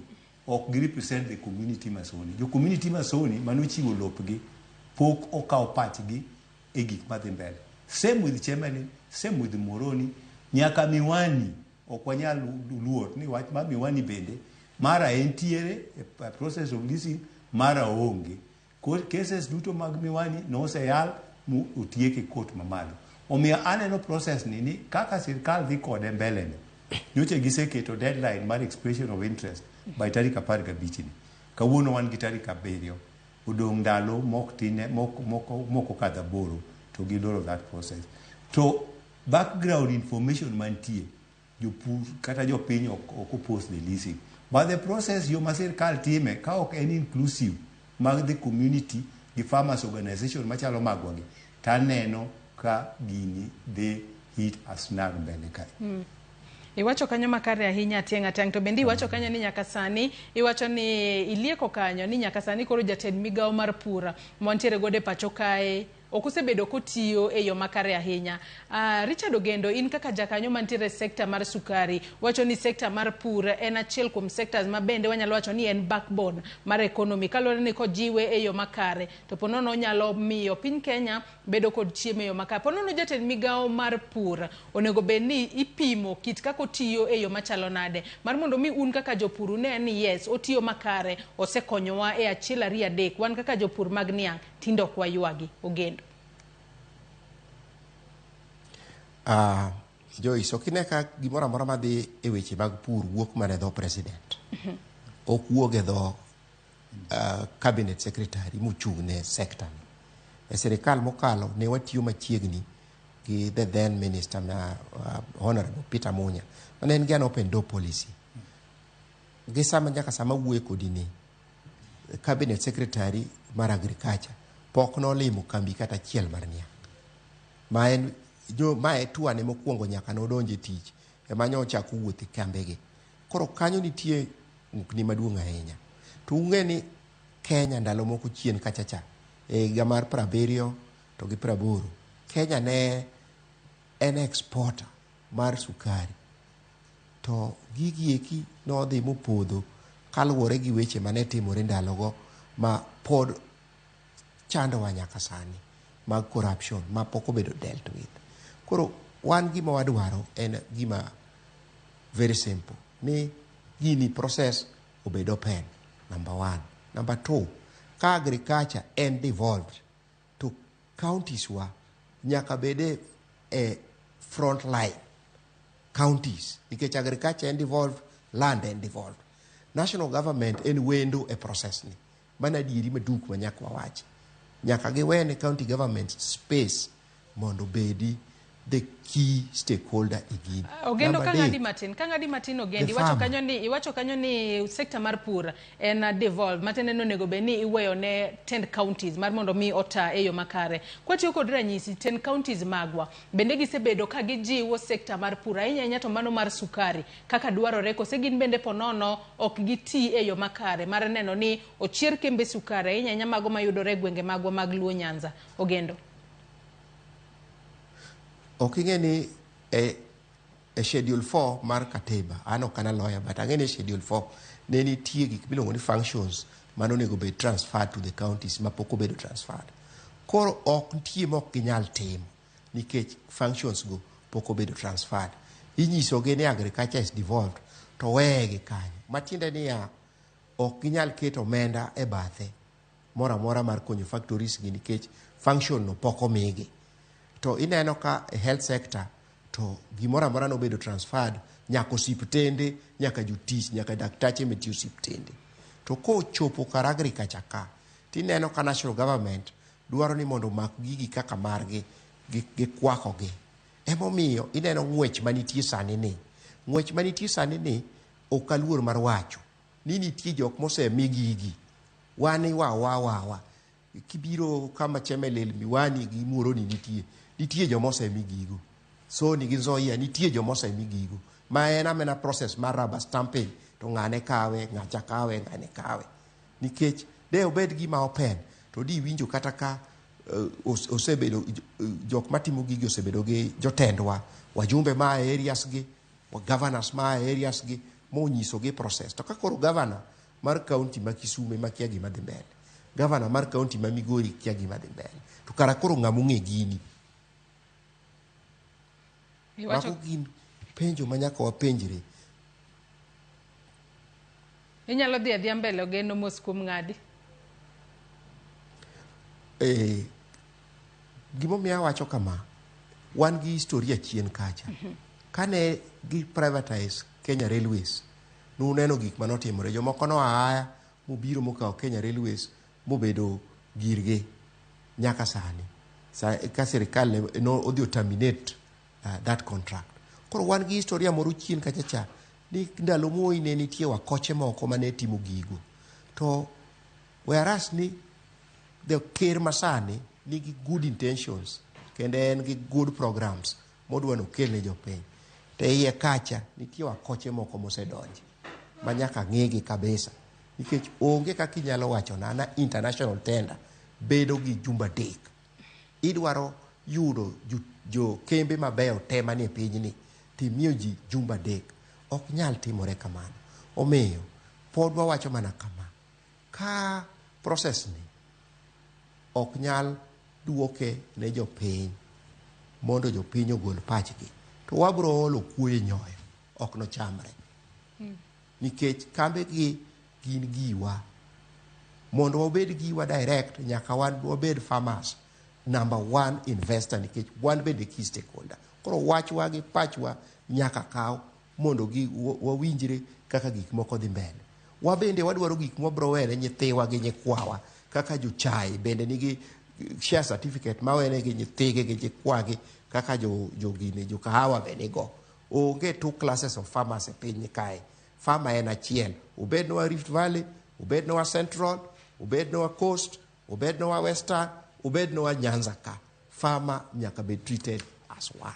ok gi represent the community ma Soni. Jo community ma Soni manochiwo lopgi pok okawo pachgi e gik madhi mbele. Same with Chemelil, same with Muhoroni, nyaka Miwani ok wanyal luor ni wach mar Miwani bende mara entiere e process of leasing, mara onge. Cases duto mag Miwani noseyal mu otiek e court mamalo. Omiyo aneno process ni kaka sirkal dhi kode mbele ni. Nyocha giseketo deadline mar expression of interest by tarik 15 ni. Kawuono wan gi tarik 7. Odong' ndalo mok tine mok okadho 8 to giloro that process. To background information mantie jopur kata jopiny ok oppose the leasing. But the process yo ma sirkal time ka ok en inclusive mag the community gi farmers organization machalo magwa gi taneno ka gini dhi hit a snag mbele kae. Iwacho kanyo makare ahinya Atieng' Atiang', to bende iwacho kanyo ni nyaka sani, iwacho ni ilieko kanyo ni nyaka sani koro jatend migawo mar pur mwantiere godo e pacho kae ok osebedo kotiyo e yo makare ahinya. Richard Ogendo, in kaka jakanyo mantiere e sekta mar sukari, wacho ni sekta mar pur en achiel kuom sectors ma bende wanyalo wacho ni en backbone mar economy, kaluwore ni kojiwe e yo makare to ponono onyalo miyo piny Kenya bedo kod chiemo e yo makare. Ponono jatend migawo mar pur onego bed ni ipimo kit kaka otiyo e yo machalo nade mar mondo mi un kaka jopur une ni yes, otiyo makare, osekonyowa e achiel ariyo adek, wan kaka jopur mag niang' tinde ok waywagi. Ogendo. Joyce, ok ine ka gimoro amora madhi e weche mag pur wuok mana e dho president. Ok wuog e dho cabinet secretary mochung' ne sector ni. E sirikal mokalo ne watiyo machiegni gi the then minister ma Honorable Peter Munya, mane en gi an open door policy. Gi sama nyaka sama wuoye kodi ni, cabinet secretary mar agriculture pok nolimo kambi kata achiel mar niang'. Ma en jo ma e tuane mokwongo nyaka nodonj e tich ema nyo ochako wuoth e kambegi. Koro kanyo nitie ng'ukni maduong' ahinya. To ung'e ni Kenya ndalo moko chien kacha cha, e higa mar 70 to gi 80, Kenya ne en exporter mar sukari. To gigi eki nodhi mopodho kaluwore gi weche mane timore ndalogo ma pod chandowa nyaka sani mag corruption ma pok obedo dealt with. Koro wan gima wadwaro en gima very simple, ni gini process obed open, number one. Number two, ka agriculture en devolved to counties wa nyaka bede e front line counties, nikech agriculture en devolved, land en devolved. National government en wendo e process ni. Mano adieri maduk ma nyaka wawachi. Nyaka giwene county government space mondo obedi the key stakeholder e gini. Ogendo, Number ka ng'adi adek, matin, ka ng'adi matin Ogendi, The iwacho farmer. kanyo ni iwacho kanyo ni sekta mar pur en devolved, matiende ni onego bed ni iweyo ne tend counties mar mondo mi ota e yo makare. Kwatiyo kod ranyisi, tend counties magwa bende gisebedo ka gijiwo sekta mar pur ahinya ahinya to mano mar sukari kaka dwarore, kose gin bende ponono ok giti e yo makare mar neno ni ochier kembe sukari ahinya ahinya mago mayudore e gwenge magwa mag Luo Nyanza. Ogendo. Ok ing'e ni e schedule 4 mar katiba, an ok an a lawyer, but ang'e ni e schedule 4 ne nitie gik miluongo ni functions mane onego bed transferred to the counties ma pok obedo transferred. Koro ok nitie mok ginyal timo nikech functions go pok obedo transferred. Inyisogi ni agriculture is devolved to wegi kanyo. Matiende niya, ok ginyal keto omenda e bathe moro amora mar konyo factories gi nikech function no pok omigi. To ineno ka e health sector to gimoro amora nobedo transferred nyaka osiptende, nyaka jotich, nyaka daktache matiyo osiptende. To kochopo kar agriculture ka, tineno ka national government dwaro ni mondo omak gigi kaka margi, gikwakogi. Emomiyo ineno ng'wech manitie sani ni. Ng'wech manitie sani ni ok aluor mar wacho ni nitie jok mosemi gigi. Wan iwawa. Kibiro kama Chemelil, Miwani gi Muhoroni nitie. Nitie joma osemi gigo. Soni gi Nzoia nitie joma osemi gigo. Ma en amena process mar rubber stamping to ng'ane kawe, ng'acha kawe, ng'ane kawe. Nikech de obed gima open to di winjo kata ka osebedo jok matimo gigi osebedo gi jotendwa, wajumbe ma e areas gi, governors ma e areas gi, monyisogi process. To ka koro governor mar county ma Kisumu ema kia gima dhi mbele, governor mar county ma Migori kia gima dhi mbele, to kara koro ng'ama ong'e gini. Iwacho Mago gin penjo ma nyaka wapenjre. Inyalo dhi adhiya mbele Ogendo mos kuom ng'adi. Gimomiyo awacho kama, wan gi historia chien kacha. Kane gi privatize Kenya Railways, nuneno gik manotimore. Jomoko noa aya mobiro mokawo Kenya Railways mobedo girgi nyaka sani. Ka sirikal ne odhi o terminate that contract. Koro wan gi historia moro chien kacha cha ni ndalo Moi ne nitie wakoche moko mane timo gigo. To whereas ni the ker masani nigi good intentions kendo en gi good programs modwa nokel ne jopiny. To e iye kacha nitie wakoche moko mosedonje ma nyaka ng'igi kabisa. Nikech onge kaka inyalo wacho na international tender bedo gi jumbe 3. Idwaro yudo jo kembe mabeyo te manie pinyni timiyo ji jumbe 3. Ok nyal timore kamano. Omiyo pod wawacho mana kama, ka process ni ok nyal duoke ne jopiny mondo jopiny ogol pachgi, to wabro olo kuoyo nyoyo, ok nochamre. Nikech kambe gi gin giwa. Mondo wabed giwa direct, nyaka wan wabed farmers number 1 investor, nikech wan bende key stakeholder. Koro wachwa gi pachwa nyaka kaw mondo wawinjre kaka gik moko dhi mbele. Wabende wadwaro gik mwabro wene nyithiwa gi nyikwawa, kaka jochai bende nigi share certificate mawene gi nyithigi gi nyikwagi, kaka jogine jokahawa be nigo. Onge 2 classes of farmers e piny kae. Farmer en achiel, obed noa Rift Valley, obed noa Central, obed noa Coast, obed noa Western, obed noa Nyanza ka. Farmer nyaka be treated as one.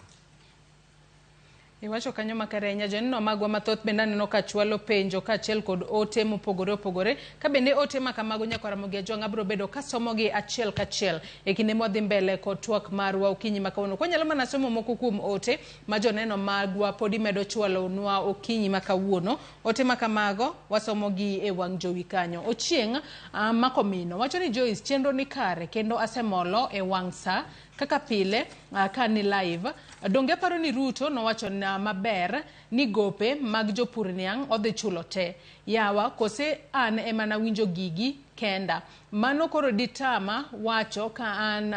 Iwacho kanyo makare ahinya. Joneno magwa mathoth bende aneno ka chwalo penjo kaachiel kod ote mopogore opogore. Ka bende ote ma kamago nyakwar Ramogi Ajwang' abiro bedo kasomogi achiel kachiel e kinde mwadhi mbele kod twak marwa okinyi ma kawuono. Kwanyalo mana somo moko kuom ote ma joneno magwa podi medo chwalonwa okinyi ma kawuono. Ote ma kamago wasomogi e wang' jowi kanyo. Ochieng' Makomino wacho ni Joyce, chenro ni kare kendo asemolo e wang' sa kaka pile ka ni live. Donge aparo ni Ruto nowacho na maber ni gope mag jopur niang' odhi chulo te. Yawa kose an ema nawinjo gigi kenda. Mano koro ditama wacho ka an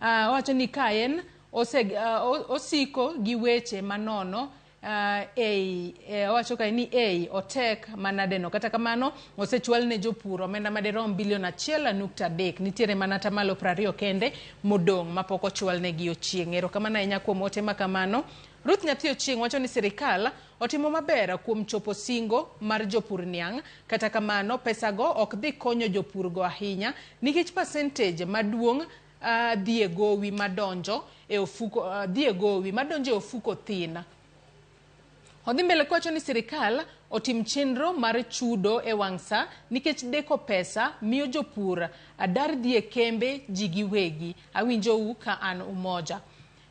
wacho ni ka en osiko gi weche manono. Owacho ka ni ei otek manadeno. Kata kamano osechwal ne jopur omenda madirom bilion 1.3. Nitiere mana atamalo 20 kende modong' mapok ochwal negi Ochieng'. Erokamano ahinya kuom ote makamano. Ruth Nyathi Ochieng' wacho ni sirikal otimo maber kuom chopo singo mar jopur niang'. Kata kamano pesago ok dhi konyo jopurgo ahinya nikech percentage maduong' dhi e gowi madonjo e ofuko, dhi e gowi madonjo e ofuko thin. Odhi mbele kowacho ni sirikal otim chenro mar chudo e wang' sa nikech deko pesa miyo jopur dar dhi e kembe ji giwegi. Awinjou ka an Umoja.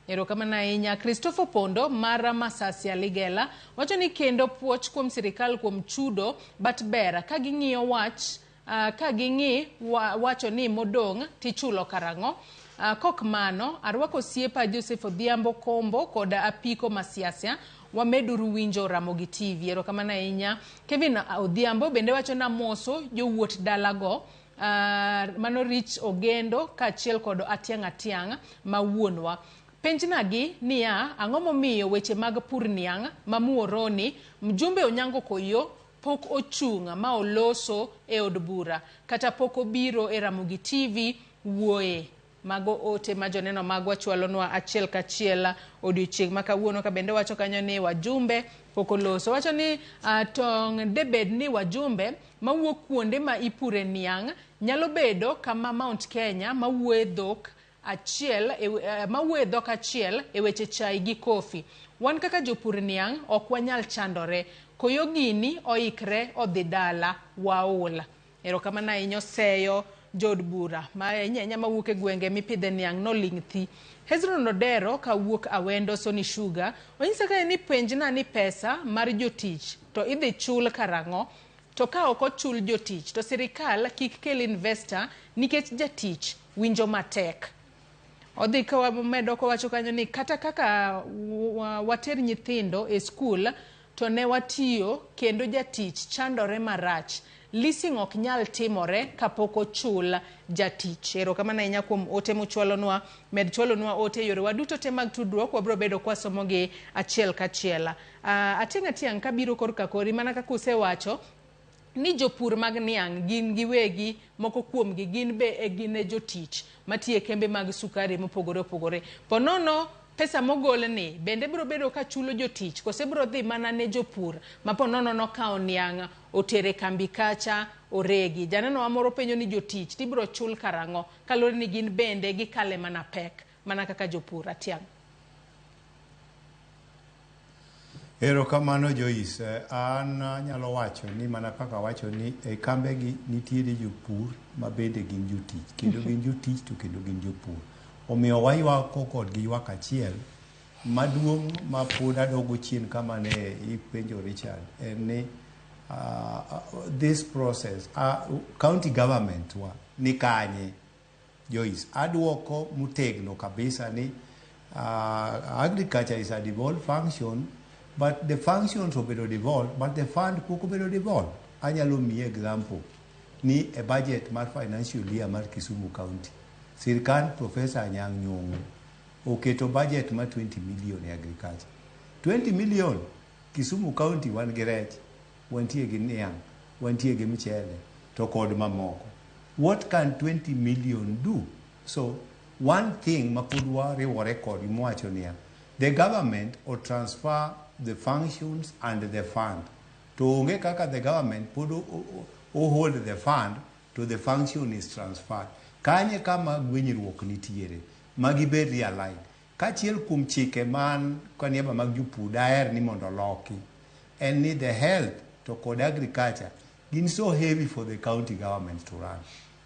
Erokamano ahinya. Christopher Pondo mar Masasi Aligela wacho ni kendo puoch kuom sirikal kuom chudo but ber ka ging'iyo wach ka ging'i wacho ni modong' tichulo karang'o. Kok mano arwako osiepa Joseph Odhiambo Kombo kod apiko Masiasia. Wameduru winjo Ramogi TV. Erokamano ahinya. Kevin Odhiambo bende wacho na moso jowuot dalago mano Rich Ogendo kaachiel kod Atiang' Atiang' ma wuonwa. Penjnagi niya, ang'o momiyo weche mag pur niang' ma Muhoroni mjumbe Onyango Koyo pok ochung' ma oloso e od bura kata pok obiro e Ramogi TV wuoye. Mago ote ma joneno magwa chwalonwa achiel kachiel odiochieng' ma kawuono. Ka bende wacho kanyo ni wajumbe pok oloso. Wacho ni tong' debed ni wajumbe mawuok kuonde ma ipure niang' nyalo bedo kama Mount Kenya mawuoye dhok achiel mawuoye dhok achiel e weche chai gi kofi. Wan kaka jopur niang' ok wanyal chandore. Koyo gini oikre odhi dala waol. Erokamano ahinya Oseyo jood bura ma ahinya mawuok e gwenge mipidhe niang' noling' thi. Hezron Odero kawuok Awendo Sony Sugar onyisa kae ni penjna ni pesa mar jotich to idhi chul karang'o, to ka ok ochul jotich to sirikal kik kel investor nikech jatich winjo matek. Odhi ka wamedo kowacho kanyo ni kata kaka water nyithindo e skul to ne watiyo kendo jatich chandore marach. Leasing ok nyal timore kapok ochul jatich. Erokamano ahinya kuom ote mochwalonwa. Med chwalonwa ote yorewa duto te mag tudruok, wabiro bedo kwasomogi achiel kachiel. Atiang' Atiang' kabiro korka kori mana kaka usewacho ni jopur mag niang' gin giwegi, moko kuomgi gin be gin e jotich matiyo e kembe mag sukari mopogore opogore. Ponono pesa mogol ni bende biro bedo ka chulo jotich kose biro dhi mana ne jopur ma ponono nokawo niang' otere kambi kacha oregi. Janeno wa moro penjo ni jotich tibiro chul karang'o kaluwore ni gin bende gikale mana pek mana kaka jopur. Atiang'. Erokamano Joyce. An anyalo wacho ni mana kaka wacho ni e kambegi nitiere jopur ma bende gin jotich, kendo gin jotich to kendo gin jopur. Omiyo waywako kodgi ywak achiel. Maduong' ma pod adogo chien kama ne ipenjo Richard en ni this process, county government wa ni kanye? Joyce, aduoko motegno kabisa ni agriculture is a devolved function, but the functions obedo devolved, but the fund pok obedo devolved. Anyalo miyi example ni e budget mar financial year mar Kisumu County, sirkand Professor Anyang' Nyong'o oketo budget mar 20 million e agriculture. 20 million, Kisumu County wan gi rech, wantie gi niang', wantie gi mchele, to kod mamoko. What can 20 million do? So, one thing ma pod wariwore kodgi mwacho niya, the government o transfer the functions and the fund. To onge kaka the government pod o hold the fund to the function is transferred. Kanye kama gwenyruok nitiere, magibed realigned. Kachiel kuom chike man kaniaba mag jopur daher ni mondo oloki, en ni the health to kod agriculture gin so heavy for the county government to run.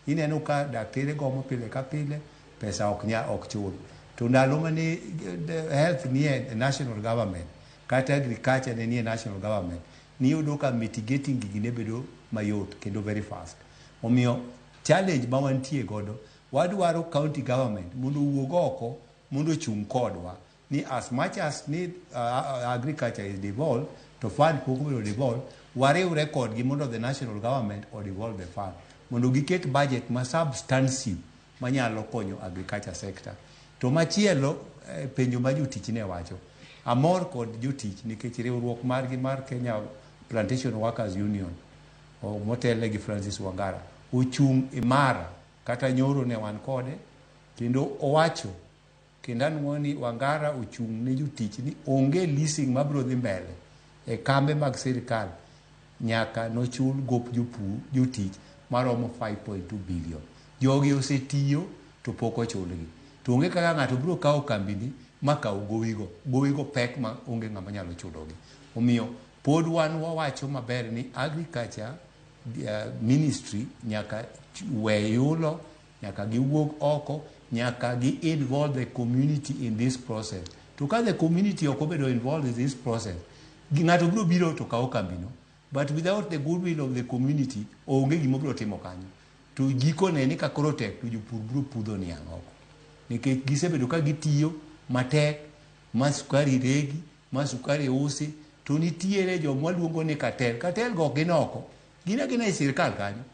Ineno ka daktere gomo pile ka pile, pesa ok nya ok chul. To ndalo mane the health nie national government, kata agriculture ne nie national government, niyudo ka mitigating gigi ne bedo mayot kendo very fast. Omiyo challenge ma wantie godo, wadwaro county government mondo owuog oko mondo ochung' kodwa ni as much as ni agriculture is devolved to fund pok obedo devolved, wariwre kodgi mondo the national government o devolve the fund mondo giket budget ma substantive manyalo konyo agriculture sector. To machielo, penjo ma jotich ne wacho, amor kod jotich nikech riwruok margi mar Kenya Plantation Workers Union motelne gi Francis Wangara ochung' imara kata nyoro ne wan kode kendo owacho kendo anuo ni Wangara ochung' ne jotich ni onge leasing mabiro dhi mbele e kambe mag sirikal nyaka nochul gop jopur jotich maromo 5.2 billion. Jogi osetiyo to pok ochulgi. To onge kaka ng'ato biro kawo kambini ma kaw gowigo. Gowigo pek ma onge ng'ama nyalo chulogi. Omiyo pod wan wawacho maber ni agriculture ministry nyaka we yulo, nyaka giwuog oko, nyaka gi involve the community in this process. To ka the community ok obedo involved in this process, ng'ato biro biro to kawo kambino, but without the goodwill of the community, onge gima obiro timo kanyo. To gikone ni ka koro tek to jopur biro pudho niang' oko. Nikech gisebedo ka gitiyo matek, ma sukari regi, ma sukari usi, to nitiere joma waluongo ni cartel. Cartel go ok gin oko, gin agina e sirikal kanyo.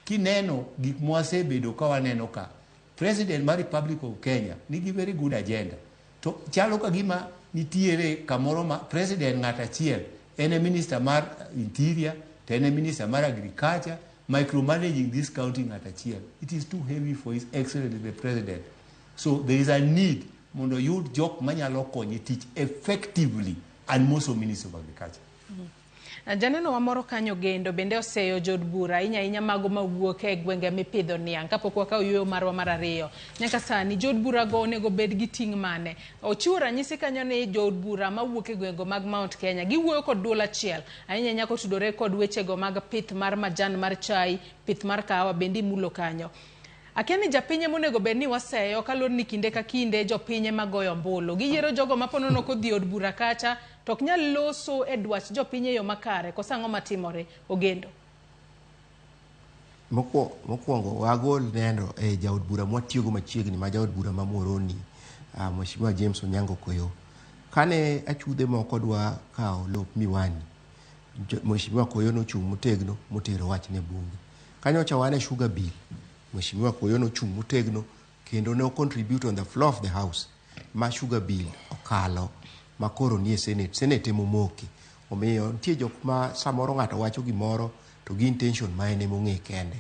Kineno gik mwasebedo ka waneno ka, President mar Republic of Kenya nigi very good agenda. To chalo ka gima nitiere kamoro ma President ng'at achiel en e minister mar interior, to en e minister mar agriculture, micromanaging this county ng'at achiel. It is too heavy for His Excellency the President. So there is a need mondo oyud jok manyalo konye tich effectively and most of Ministry of Agriculture. Janeno wa moro kanyo Gendo bende oseyo jood bura ahinya ahinya mago mawuok e gwenge mipidho niang' kapok wakawo yueyo marwa mar ariyo. Nyaka sani jood bura go onego bed gi ting' mane? Ochiwo ranyisi kanyo ni jood bura mawuok e gwenge mag Mount Kenya giwuoyo kod duol achiel ahinya ahinya kotudore kod wechego mag pith mar majan mar chai, pith mar kahawa bende imulo kanyo. Akia ni japiny ema onego bed ni waseyo kaluwore ni kinde ka kinde jopiny ema goyo ombulu. Giyiero jogo ma ponono kodhi e od bura kacha to ok nyal loso e dwach jopiny e yo makare. Koso ang'o matimore? Ogendo. Mokwongo wagol neno e jaod bura mwatiyogo machiegni ma jaod bura ma Muhoroni, Mheshimiwa James Onyango Koyo. Kane achudhe moko dwa kawo lop Miwani, Mheshimiwa Koyo nochung' motegno motero wach ne bunge. Kanyocha wan e sugar bill, Mheshimiwa Koyo nochung' motegno kendo ne contribute on the floor of the house ma sugar bill okalo ma koro nie Senate. Senate emomoke. Omiyo nitie jok ma samoro ng'ato wacho gimoro to gi intention ma en emong'e kende.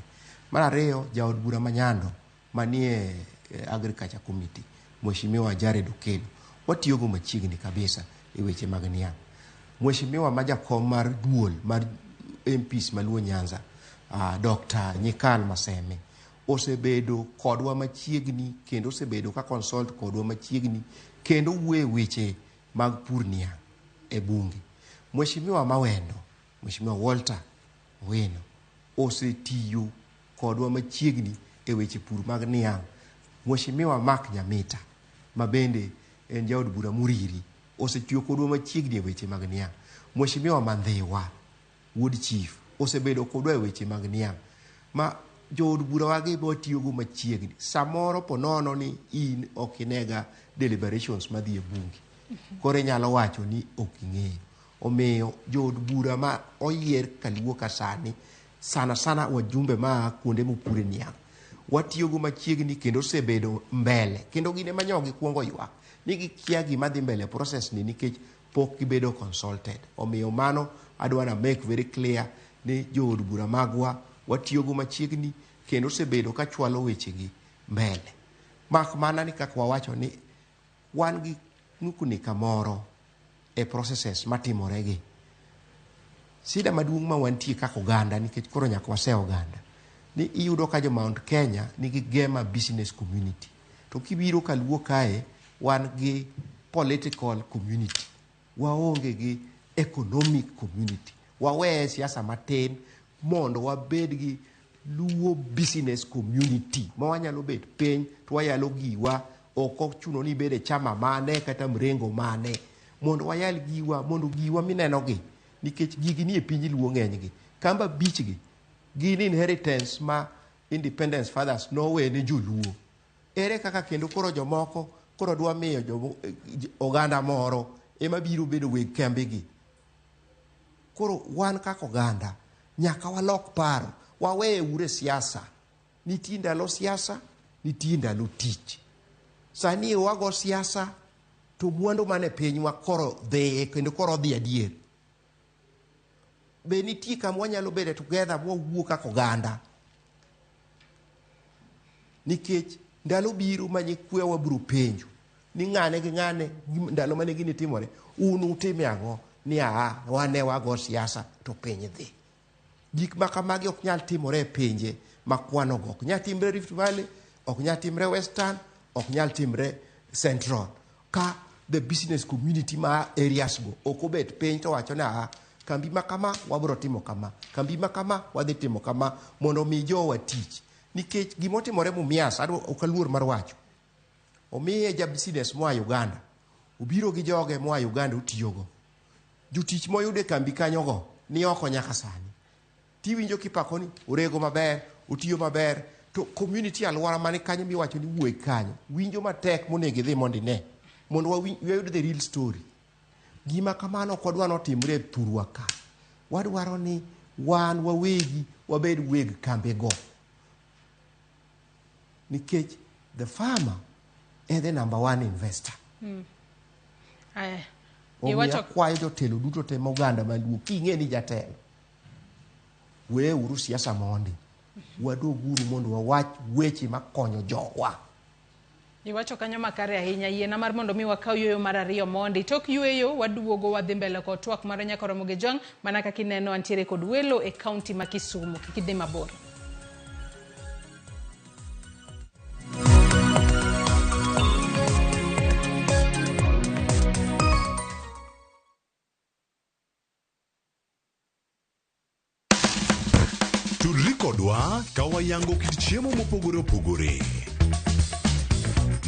Mar ariyo, jaod bura ma Nyando manie Agriculture Committee, Mheshimiwa Jared Okello, watiyogo machiegni kabisa e weche mag niang'. Mheshimiwa ma jakom mar duol mar MPs maluo Nyanza, Dr. Nyikal Maseme, osebedo kodwa machiegni kendo osebedo ka consult kodwa machiegni kendo wuoyo e weche mag pur niang' e bunge. Mheshimiwa Mawendo, Mheshimiwa Walter Owino, osetiyo kodwa machiegni e weche pur mag niang' Mheshimiwa Mark Nyamita ma bende en jaod bura Muriri osetiyo kodwa machiegni e weche mag niang'. Mheshimiwa Mandhiwa wuod chief osebedo kodwa e weche mag niang'. Ma jood bura wagi be watiyogo machiegni. Samoro po nono ni in ok inega deliberations madhi e bunge. Koro inyalo wacho ni ok ing'eyo. Omiyo jood bura ma oyier kaluo ka sani, sana sana wajumbe maa kuonde mopure niang', watiyogo machiegni kendo osebedo mbele. Kendo gin ema nyo gikuongo ywak ni gikia gima dhi mbele e process ni nikech pok gibedo consulted. Omiyo mano adwa na make very clear ni jood bura magwa watiyogo machiegni kendo osebedo ka chwalo wechegi mbele. Mak mana ni kaka wawacho ni wan gi nukni kamoro e processes matimore gi. Sida maduong' ma wantie kaka oganda nikech koro nyaka wase oganda ni iyudo ka jo Mount Kenya nigi Gema business community to kibiro kaluo kae wan gi political community, waonge gi economic community. Waweye siasa matin mondo wabed gi Luo business community ma wanyalo bet piny to wayalo giwa, ok ochuno ni ibed e chama mane kata mrengo mane, mondo wayal giwa, mondo giwa mineno gi nikech gigi nie piny Luo ng'enygi. Kamba abich gi gin inheritance ma independence fathers nowene joluo. Ere kaka kendo koro jomoko koro dwa miyo oganda moro ema biro bedo weg kembegi. Koro wan kaka oganda nyaka walok paro, waweye ure siasa. Nitie ndalo siasa, nitie ndalo tich. Sani wago siasa to mwandu mane pinywa koro dhiye kendo koro odhi adier. Be nitie kama wanyalo bede together mwawuo kaka oganda? Nikech ndalo biro ma nyikwewa biro penjo ni ng'ane gi ng'ane ndalo mane gini timore un utime ang'o ni aa wane wago siasa to piny dhi. Gik ma kamagi ok nyal timore e pinje ma kwanogo. Ok nyal timre Rift Valley, ok nyal timre Western, ok nyal timre Central. Ka the business community ma areas go ok obet piny to wacho ni aa kambi ma kama wabiro timo kama, kambi ma kama wadhi timo kama mondo omi jowa tich. Nikech gimotimore Mumias, ok aluor mar wacho. Omiye ja business moa Uganda, obiro gi joge moa Uganda otiyogo. Jotich moyudo e kambi kanyogo ni oko nyaka sani. Tiwinjo kipako ni orego maber, otiyo maber, to community alwora mane kanyo miwacho ni wuoyi kanyo winjo matek monego idhi mondo ine, mondo wayud the real story. Gima kamano ok wadwa notimre e thurwa ka. Wadwaro ni wan wawegi wabed weg kambego. Nikech the farmer e the number one investor. Omiyo akwayo jotelo duto te moganda maluo king'e ni jatelo, weuru siasa mondi. Wadoguru mondo wawach weche makonyo jowa. Iwacho kanyo makare ahinya. Yiena mar mondo mi wakaw yueyo mar ariyo mondi. Tok yueyo waduogo wadhi mbele kod twak mar nyaka Ramogi Jwang' mana kaka ineno antiere kod welo e kaunti ma Kisumu. Kik idhi mabor. Tudri kodwa ka wayango kit chiemo mopogore opogore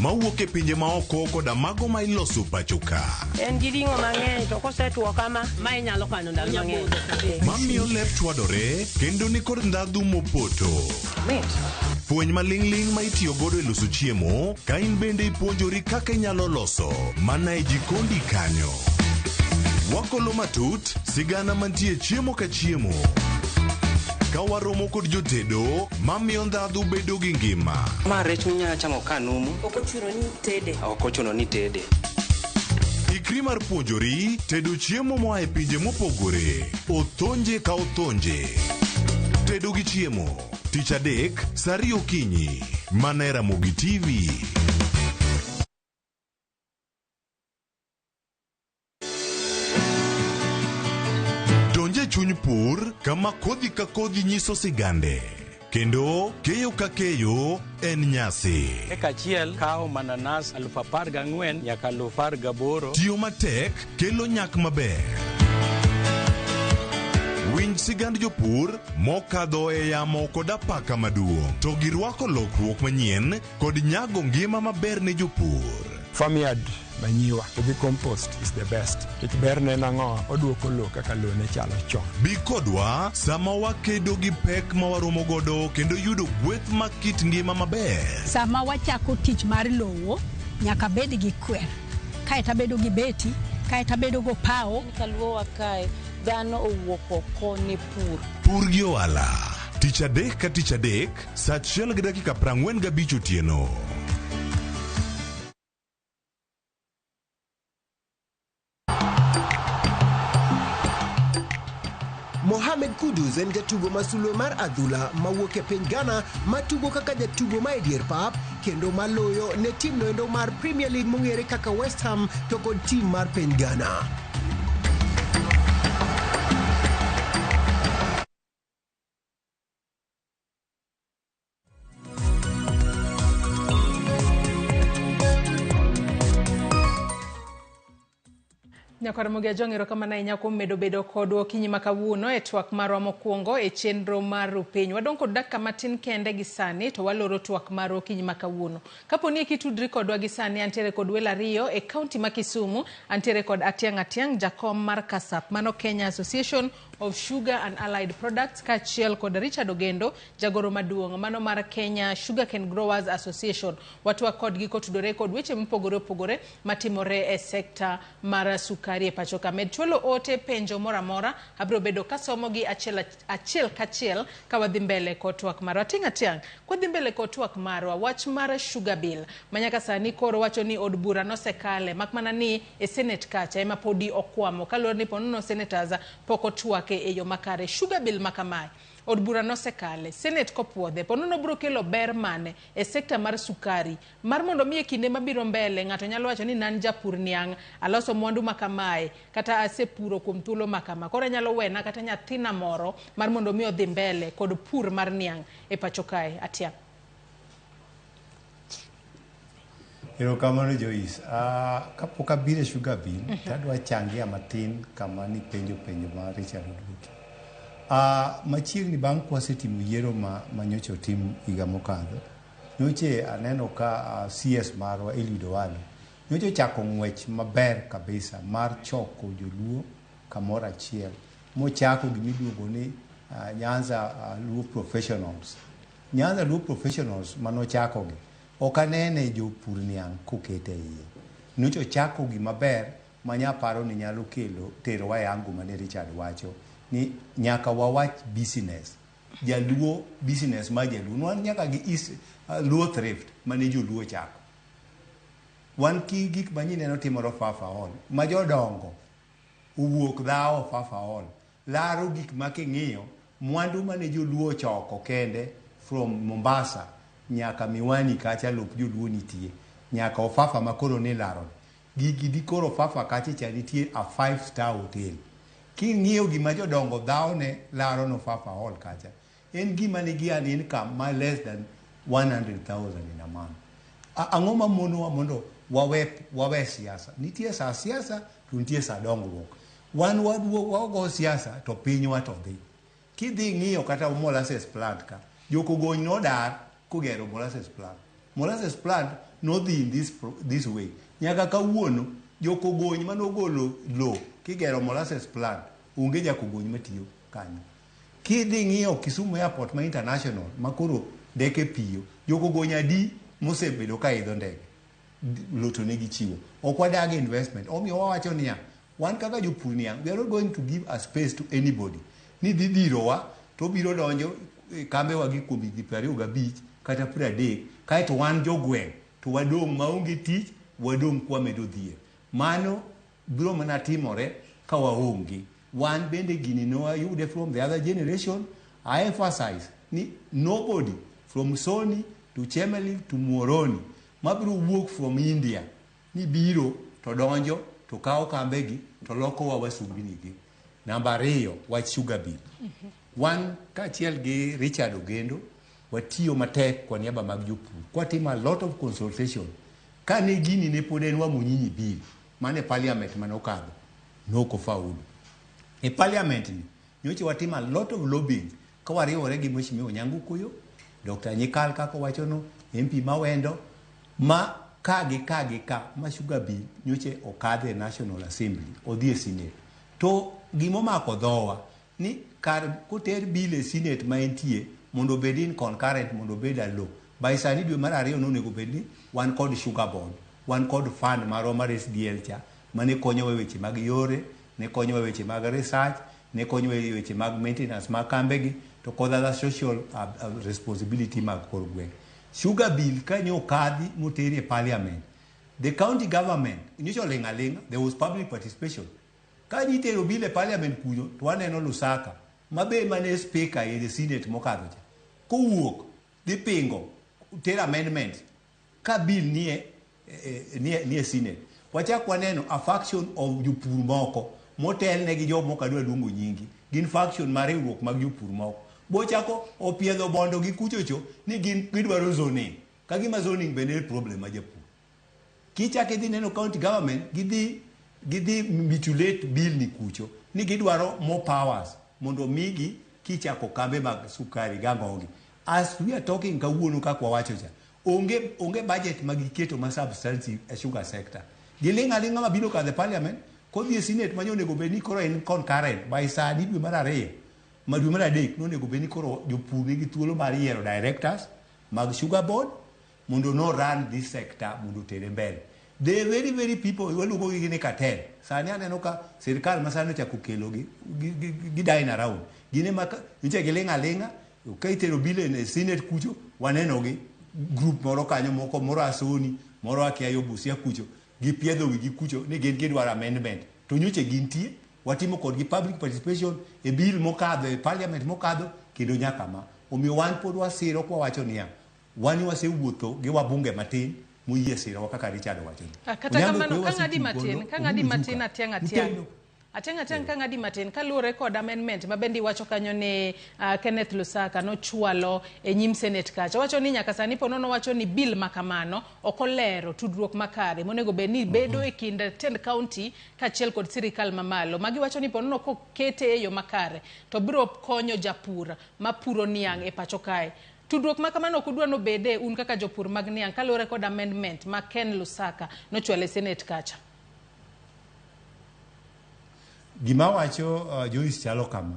mawuok e pinje maoko koda mago ma iloso pacho ka. En gi ring'o mang'eny to kosetuo kama, ma inyalo kano ndalo mang'eny. Mamiyo lep chwadore kendo nikod ndhadhu mopoto. Mit. Fweny maling'ling' ma itiyo godo e loso chiemo ka in bende ipuonjori kaka inyalo loso mana e jikondi kanyo. Wakolo matut sigana mantie chiemo ka chiemo. Ka waromo kod jotedo mamiyo ndhadhu bedo gi ngima. Ma rech minyalo chamo ka numu. Ok ochuno ni tede. Ok ochuno ni tede. Ikri mar puonjori tedo chiemo moa e pinje mopogore. Othonje ka othonje. Tedo gi chiemo. Tich adek, saa ariyo okinyi. Mana e Ramogi TV. Donje chuny pur kama kodhi ka kodhi nyiso sigande. Kendo keyo ka keyo en nyasi. Eka achiel kawo mananas 14,000 nyaka 18,000. Tiyo matek kelo nyak maber. Winj sigand jopur mokadho e yamo kod apaka maduong' to girwako lokruok manyien kod nyago ngima maber ne jopur. Farmyard manyiwa to gi compost is the best. Nikech berne en ang'o? Oduoko lowo kaka lowo ne chalo chon. Bi kodwa sama wakedo gi pek ma waromo godo kendo yudo gweth mag kit ngima maber. Sama wachako tich mar lowo, nyaka bed gi kwer, kaeto abedo gi beti, kaeto abedo gopawo. Kaluowa kae dhano owuok oko ne pur. Pur gi ohala. Tich adek ka tich adek, saa achiel gi dakika 45 otieno. Mohamed Kudus en jatugo ma sulwe mar adhula mawuok e piny Ghana matugo kaka jatugo ma e dier pap kendo maloyo ne tim noendo mar Premier League mong'ere kaka West Ham to kod tim mar piny Ghana. Nyakwar Ramogi Ajwang', erokamano ahinya kuom medo bedo kodwa okinyi ma kawuono e twak marwa mokwongo e chenro mar Rupiny. Wadong' kod dakika matin kende gi sani to waloro twak marwa okinyi ma kawuono. Kapo ni kitudri kodwa gi sani, antiere kod welo ariyo e kaunti ma Kisumu, antiere kod Atiang' Atiang', jakom mar KASAP, mano Kenya Association of Sugar and Allied Products, kaachiel kod Richard Ogendo, jagoro maduong' mano mar Kenya Sugarcane Growers Association. Watwak kodgi kotudore kod weche mopogore opogore matimore e sekta mar sukari e pacho ka. Med chwalo ote penjo moro amora, abiro bedo kasomogi achiel achiel kachiel ka wadhi mbele kod twak marwa. Ating' Atiang', kwadhi mbele kod twak marwa, wach mar sugar bill manyaka sani koro wacho ni od bura nosekale, mak mana ni e Senate kacha ema podi okwamo kaluwore ni ponono senators pok otwake e yo makare. Sugar bill makamae od bura nosekale, Senate kopuodhe, ponono biro kelo ber mane e sekta mar sukari mar mondo mi e kinde mabiro mbele ng'ato nyalo wacho ni nan japur niang' aloso mwandu makamae kata asepuro kuom thuolo makama, koro anyalo wena kata nyathina moro mar mondo mi odhi mbele kod pur mar niang' e pacho kae. Atiang'. Erokamano Joyce. Kapok abiro e sugar bill, tadwa changia matin kama nipenjo penjo ma Richard oduoki. Machiegni bang' kwasetimo yiero ma nyocha otim higa mokadho, nyoche aneno ka CS marwa Eliud Owalo nyocha ochako ng'wech maber kabisa mar choko joluo kamoro achiel mochako gimiluongo ni Nyanza Luo Professionals. Nyanza Luo Professionals manochakogi ok anene jopur niang' kokete iye. Nyocha ochako gimaber manyaparo ni nyalo kelo terowa e ango mane Richard wacho ni nyaka wawach business. Jaluo business ma jaluo. Wan nyaka gi East, Luo Thrift mane joluo chako. Wan ki gik manyineno timore Ofafa Hall ma jodongo owuok dhawo Ofafa Hall laro gik ma king'iyo mwandu mane joluo ochoko kende from Mombasa nyaka Miwani kacha lop joluo nitie nyaka Ofafa makoro ni laro gigi dikoro Ofafa kacha cha nitie a 5-star hotel. King'iyo gima jodongo dhawo ne laro no Ofafa Hall kacha en gima nigi an income ma less than 100,000 in a month. Ang'o mamonowa mondo wawe siasa? Nitie sa siasa to nitie sa dongruok. Wan wago siasa to pinywa to dhi. Kidhi ng'iyo kata molasses plant ka, jokogony nodar kogero molasses plant. Molasses plant nodhi in this way. Nyaka kawuono jokogony manogolo lo kigero molasses plant onge jakogony matiyo kanyo. Kidhi ng'iyo Kisumu Airport ma international makoro ndeke piyo, jokogony adi mosebedo ka idho ndege lo to negi chiwo. Ok wadag investment. Omiyo wawacho niya, wan kaka jopur niang', we are not going to give a space to anybody. Ni dhi dhirowa to biro donjo kambewa gi kuom higni 25 kata 30, kaeto wan jogweng' to wadong' maonge tich, wadong' kwamedo dhier. Mano biro mana timore ka waonge. Wan bende gini ne wayude from the other generation. I emphasize ni nobody from Sony to Chemelil to Muhoroni mabiro wuok from India ni biro to donjo to kawo kambegi to lokowa wasumbini gi. Namba 2, wach sugar bill. Wan kaachiel gi Richard Ogendo watiyo matek kwa niaba mag jopur. Kwatimo a lot of consultation. Kane gini ne pod en Wamunyinyi bill mane parliament mane okadho nok ofaulu. E parliament ni Nyocha watimo a lot of lobbying ka wariwore gi Mheshimiwa Onyango Kuyo, Dr. Nyikal kaka owachono, MP Mawendo, ma ka gi ka gi ka ma sugar bill nyocha okadhe e National Assembly odhi e Senate. To gimomako dhowa ni kar koter bill e Senate ma entie mondo obed in concurrent mondo obed a law. By sani dwe mar ariyo nonego bed ni wan kod sugar board, wan kod fund marwa mar SDL cha mane konyowa e weche mag yore, ne konyowa e weche mag research, ne konyowa e weche mag maintenance mag kambegi to kod other social responsibility mag kor gweng'. Sugar bill kanyo okadhi moteri e parliament, the county government nyocha oling' aling'a, there was public participation. Ka nitero bill e parliament kuno to waneno Lusaka mabe mane speaker e senate mokadho cha kowuok dhi pingo tero amendment ka bill nie senate. Wachak waneno a faction of jopur moko motelne gi jok mok adwa luongo nyingi, gin faction mar riwruok mag jopur moko bochako opiedho bondo gi kuchocho ni gin gidwaro zoning, ka gima zoning bende en problem ma japur. Kichak idhi neno county government gidhi mutilate bill ni kucho ni gidwaro more powers mondo migi kichako kambe mag sukari gang'ogi. As we are talking kawuono kaka wawacho cha, onge budget ma giketo ma substantive e sugar sector. Giling' aling'a ma biro kadho e parliament kodhi e senate ma onego bed ni koro en concurrent by sani dwe mar ariyo ma dwe mar adek nonego bed ni koro jopur nigi thuolo mar yiero directors mag sugar board mondo no run this sector mondo otere mbele. The very very people waluongo gi ni cartel. Sani aneno ka sirikal ma sani ochako kelo gi gi dine around. Gin ema nyocha giling' aling'a ka itero bill e senate kucho waneno gi group moro kanyo moko moro Asoni moro akia yo Busia kucho gipiedho wigi kucho ni gin gidwaro amendment to nyocha gintie watimo kodgi public participation e bill mokadho e parliament mokadho kendo nyaka ma. Omiyo wan pod wasiro kwa wacho niya wan wasewuotho gi wabunge matin moyie sirowa kaka Richard owacho ni. Kata kamano ka ng'adi matin ka ng'adi matin atiang' atiang' atiang' atiang' ka ng'adi matin kaluwore kod amendment ma bende iwacho kanyo ni Kenneth Lusaka nochwalo e nyim senate kacha owacho ni nyaka sani po nono wacho ni bill ma kamano ok olero tudruok makare monego bed ni bedo e kind tend county kaachiel kod sirikal mamalo. Magi wacho ni po nono kokete e yo makare to biro konyo japur mapuro niang' e pacho kae. Tudruok ma kamano ok udwa nobede un kaka jopur mag niang' kaluwore kod amendment ma Ken Lusaka nochwalo e senate kacha. Gima wacho Joyce chalo kama.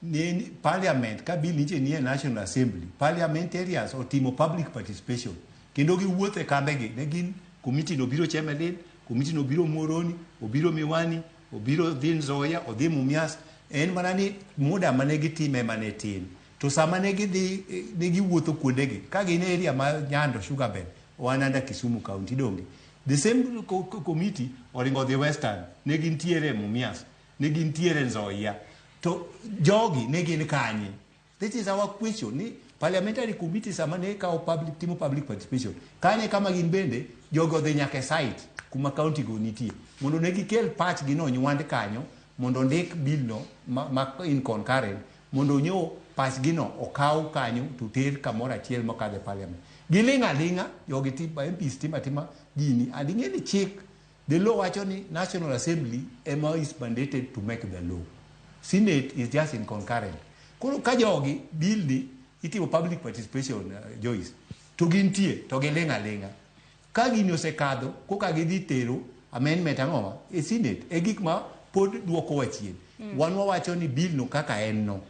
Ni parliament ka bill nitie nie National Assembly, parliamentarians otimo public participation kendo giwuotho e kambegi ne gin committee no biro Chemelil, committee no biro Muhoroni, obiro Miwani, obiro dhi Nzoia, odhi Mumias. En mana ni muda mane gitime mane tin. To sama ne gidhi ne giwuotho kuondegi ka gin area ma Nyando Sugar Bed wan under Kisumu County donge. The same committee oringo dhi Western, ne gintiere Mumias, ne gintiere Nzoia. To jogi ne gin kanye? This is our question ni parliamentary committee sama ne kawo public timo public participation kanye kama gin bende jogo odhi nyaka e site kuma county go nitie mondo ne gikel pachgi no nywand kanyo mondo ondik bill no ma in concurrent mondo nyo pachgi no okaw kanyo to ter kamoro achiel mokadho e parliament. Giling' aling'a jogi tim, MPs timo atima gini and ing'e ni chik the law wacho ni National Assembly ema is mandated to make the law. Senate is just in concurrent. Koro ka jogi bill ni itimo public participation Joyce to gintie to giling' aling'a. Ka gini osekadho koka gidhi tero amendment ang'owa e Senate e gik ma pod duokowa chien. Wan wawacho ni bill no kaka en no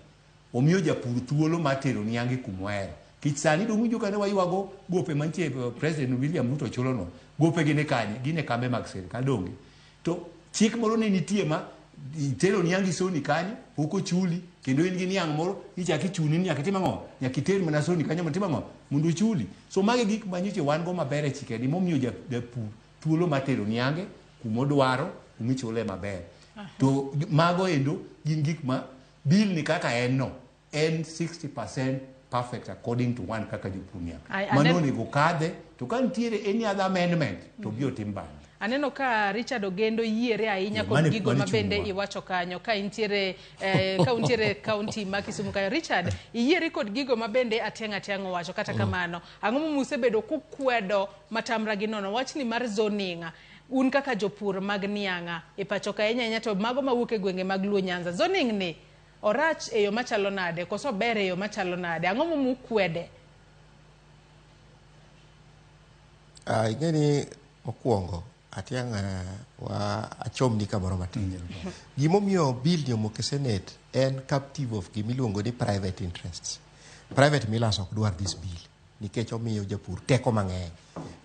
omiyo japur thuolo mar tero niange kumohero. Kich sani dong' winjo kane waywago gope mantie President William Ruto chulo gope gin e kanye? Gin e kambe mag sirikal donge. To chik moro ne nitie ma itero niangi Soni kanyo pok ochuli kendo in gi niang' moro ichak ichuni ni nyaka itim ang'o? Nyaka iter mana Soni kanyo mondo itim ang'o? Mondo ochuli. So magi gik ma nyocha wan go maber e chike ni momiyo japur thuolo mar tero niange kumodwaro kumichule maber. To mago endo gin gik ma bill ni kaka en no en 60% perfect according to one kaka jopur niang'. Mano onego kadhe to ka nitiere any other amendment to biro tim bang'e. Aneno ka Richard Ogendo yiere ahinya kod gigo ma bende iwacho kanyo ka intiere ka untiere county ma Kisumu kanyo. Richard, iyieri kod gigo ma bende Atiang' Atiang' owacho kata kamano ang'o momiyo usebedo kukwedo matamra gi nono wachni mar zoning un kaka jopur mag niang' e pacho ka ahinya ahinya to mago mawuok e gwenge mag Luo Nyanza? Zoning ni Orach e yo machalo nade koso ober e yo machalo nade? Ang'o momiyo ukwede? Ing'e ni mokwongo atiang' wa achomni kamoro matin. Gimomiyo bill ni omok e Senate en captive of gimiluongo ni private interests. Private millers ok dwar this bill nikech omiyo japur teko mang'eny.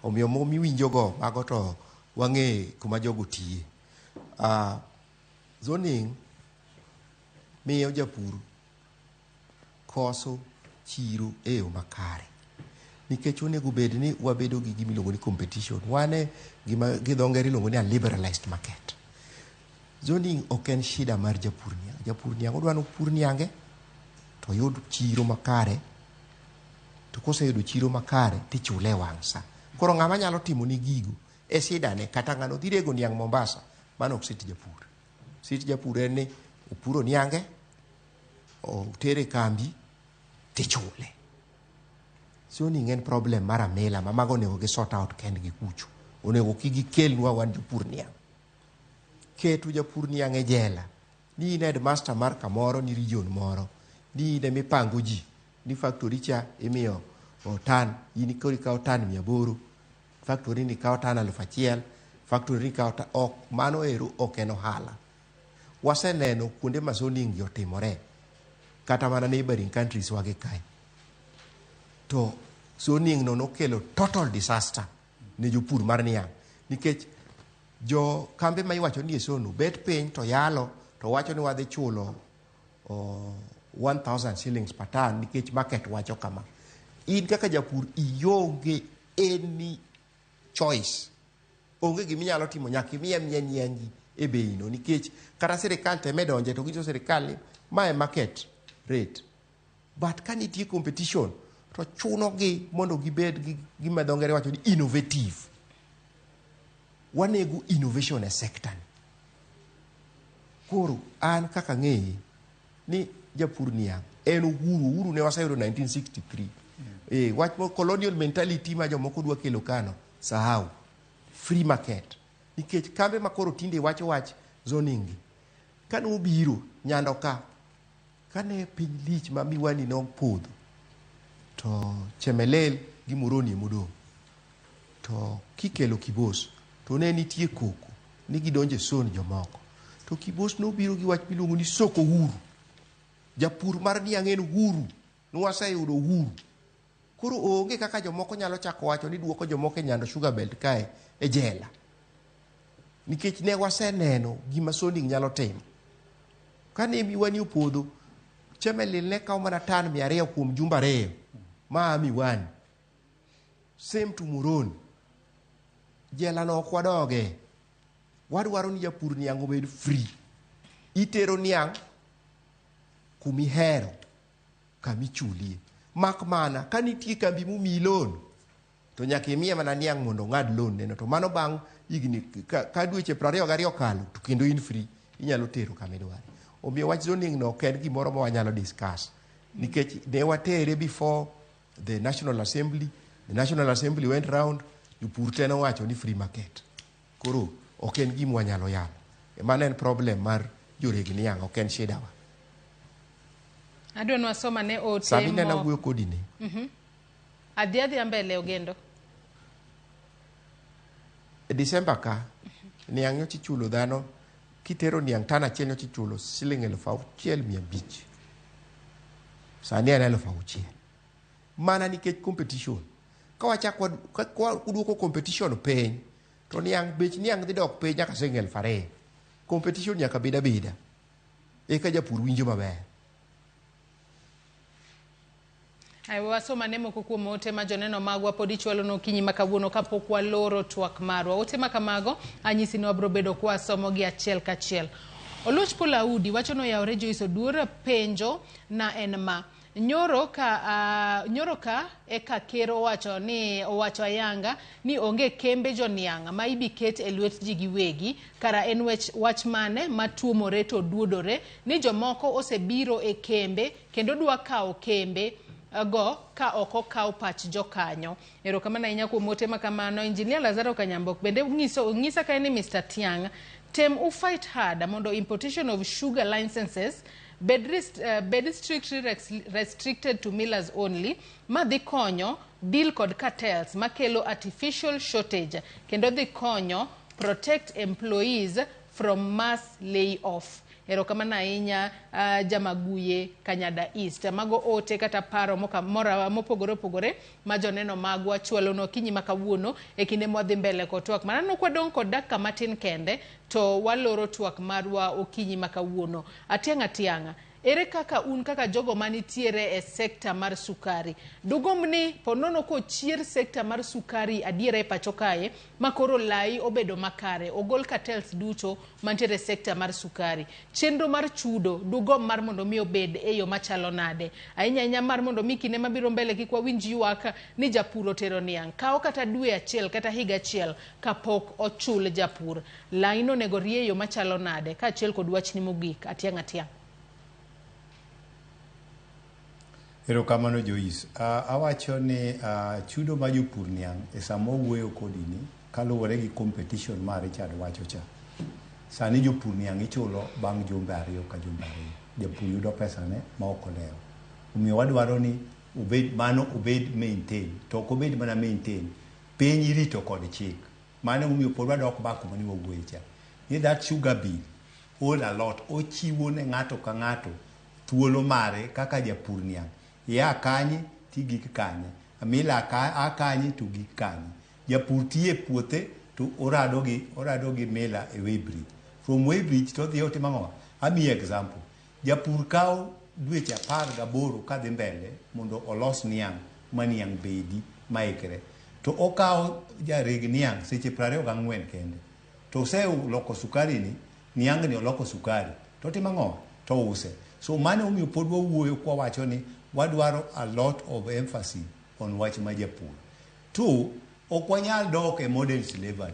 Omiyo miwinjogo mago to wang'e kuma jogo tiye. Zoning miyo japur koso chiro e yo makare. Nikech onego bed ni wabedo gi gima iluongo ni competition. Wan e gima gi dho ngere iluongo ni a liberalized market. Zoning ok en shida mar japur niang'. Japur niang' odwa ni opur niange to oyud chiro makare to koseyudo chiro makare tichule e wang' sa. Koro ng'ama nyalo timo ni gigo e shida ne kata ng'ano dhi rego niang' Mombasa mano ok sit japur. Sit japur en ni opuro niange otere e kambi tichule. Zoning en problem mar amila ma mago onego gi sort out kendgi kucho. Onego kik gikelnwa wan jopur niang'. Keto japur niang' e jela ni in headmaster mar kamoro ni region moro ni in emipango ji ni factory cha imiyo tan in koro ikawo tan 800 factory ni kawo tan 1000 factory ni kawo tan ok mano ero ok en ohala. Waseneno kuonde ma zoning gi otimore kata mana neighboring countries wagi kae to zoning no nokelo total disaster ne jopur mar niang' nikech jo kambe ma iwacho ni e zone bet piny to yalo to wacho ni wadhi chulo 1000 shillings per ton nikech market wacho kama. In kaka japur ionge any choice. Onge giminyalo timo nyaka imiye miya niangi e bei no nikech kata sirikal teme donje to ginyiso sirikal ni mae market rate. But ka nitie competition to chuno gi mondo gibed gi gima dho ngere wacho ni innovative. Wanego innovation e sector ni. Koro an kaka ng'eye ni japur niang' en uhuru, uhuru ne waseyudo 1963. Wach mo colonial mentality ma jomoko dwa kelo kano, sahau. Free market. Nikech kambe ma koro tinde wacho wach zoning gi. Kane obiro nyando ka, kane piny lich ma miwani nopodho, to Chemelil gi Moroni emodong'. To kikelo Kibos, to ne nitie koko ni gidonjo e zone jomoko. To Kibos nobiro gi wach miluongo ni soko uhuru. Japur mar niang' en uhuru. Nwaseyudo uhuru. Koro onge kaka jomoko nyalo chako wacho ni duoko jomoko e Nyando Sugar Belt kae e jela. Nikech ne waseneno gima zoning nyalo timo. Kane miwani opodho, Chemelil ne kawo mana tan 200 kuom jumbe 2 ma miwani. Same to Moroni. Jela no ok wadoge. Wadwaro ni japur niang' obed free. Itero niang' kumihero, kamichulie. Mak mana, ka nitie kambi momiyi loan, to nyaka imiye mana niang' mondo ong'ad loan neno. To mano bang' higni, ka dweche 22 okalo, to kendo in free, inyalo tero kama idware. Omiyo wach zoning no ok en gimoro ma wanyalo discuss. Nikech ne watere before the National Assembly, the National Assembly went round, jopur te nowacho ni free market. Koro ok en gima wanyalo yalo. Mano en problem mar joreg niang', ok en shida wa. Adwa ni wasoma ne ote Sani nena wuoyo kodi ni. Adhi adhiya mbele Ogendo. E December ka, niang' nyocha ichulo dhano, kitero niang' tan achiel nyocha ichulo siling 6,500. Sani en 6,000. Mana nikech competition. Ka wachak ka waduoko competition piny, to niang' bech niang' dhi dok piny nyaka siling 2,000. Competition nyaka bed abeda. Eka japur winjo maber. Ai, wasoma ne moko kuom ote ma joneno magwa pod ichwalo no okinyi ma kawuono kapok waloro twak marwa. Ote ma kamago anyisi ni wabro bedo kwasomo gi achiel kachiel. Oluoch Pulaudi wacho ni oyawore Joyce Oduor, penjo na en ma. Nyoro ka eka ker owacho ni owacho ayanga ni onge kembe joniang' ma ibi ket e lwet ji giwegi, kara en wach mane ma tuomore to duodore ni jomoko osebiro e kembe kendo dwa kawo kembe go ka ok okaw pach jokanyo. Erokamano ahinya kuom ote ma kamano. Engineer Lazaro Kanyambok bende ng'isa ka en ni Mr. Tiang', tem u fight hard mondo importation of sugar licenses Bed strictly restricted to millers only. Ma dhi konyo deal kod cartels makelo artificial shortage kendo dhi konyo protect employees from mass layoff. Erokamano ahinya, Jamaguye Kanyada East. Mago ote kata paro mora mopogore opogore ma joneno magwa chwalo okinyi ma kawuono e kinde mwadhi mbele kod twak. Manano kwadong' kod dakika matin kende to waloro twak marwa okinyi ma kawuono. Atiang' atiang'a. Ere kaka un kaka jogo manitiere e sekta mar sukari dugomb ni ponono kochier sekta mar sukari adiera e pacho kae ma koro lai obedo makare, ogol cartels duto mantiere e sekta mar sukari, chenro mar chudo dugomb mar mondo mi obed e yo machalo nade, ahinya ahinya mar mondo mi kinde mabiro mbele kik wawinj ywak ni japur otero niang' kawo kata dwe achiel kata higa achiel kapok ochul japur, laino onego rie e yo machalo nade, kaachiel kod wachni mogik, Atiang' atiang'. Erokamano, Joyce. Awacho ni chudo ma jopur niang' e sama wawuoyo kodi ni kaluwore gi competition ma Richard wacho cha. Sani jopur niang' ichulo bang' jumbe 2 ka jumbe 2. Japur yudo pesane ma ok olewo. Omiyo wadwaro ni obed mano obed maintain. To ok obed mana maintain. Piny irito kod chik. Mano emomiyo pod wadok back kuma ne wawuoye cha. Ni that sugar bill hold a lot. Ochiwo ne ng'ato ka ng'ato thuolo mare kaka japur niang'. Ia kanye tigik kanye. Mila a kanye to gik kanye. Japur tiyo e puothe to orado gi mila e weighbridge. From weighbridge to odhi otimo ang'o? Amiyi example. Japur kawo dweche 18 kadhi mbele mondo olos niang' ma niang' bedi maikre. To okawo jareg niang' seche 24 kende. To oseloko sukari ni, niang' ni oloko sukari. To otimo ang'o? To ouse. So mano omiyo pod wawuoyo kwawacho ni wadwaro a lot of emphasis on wach ma japur. Two, ok wanyal dok e modern slavery.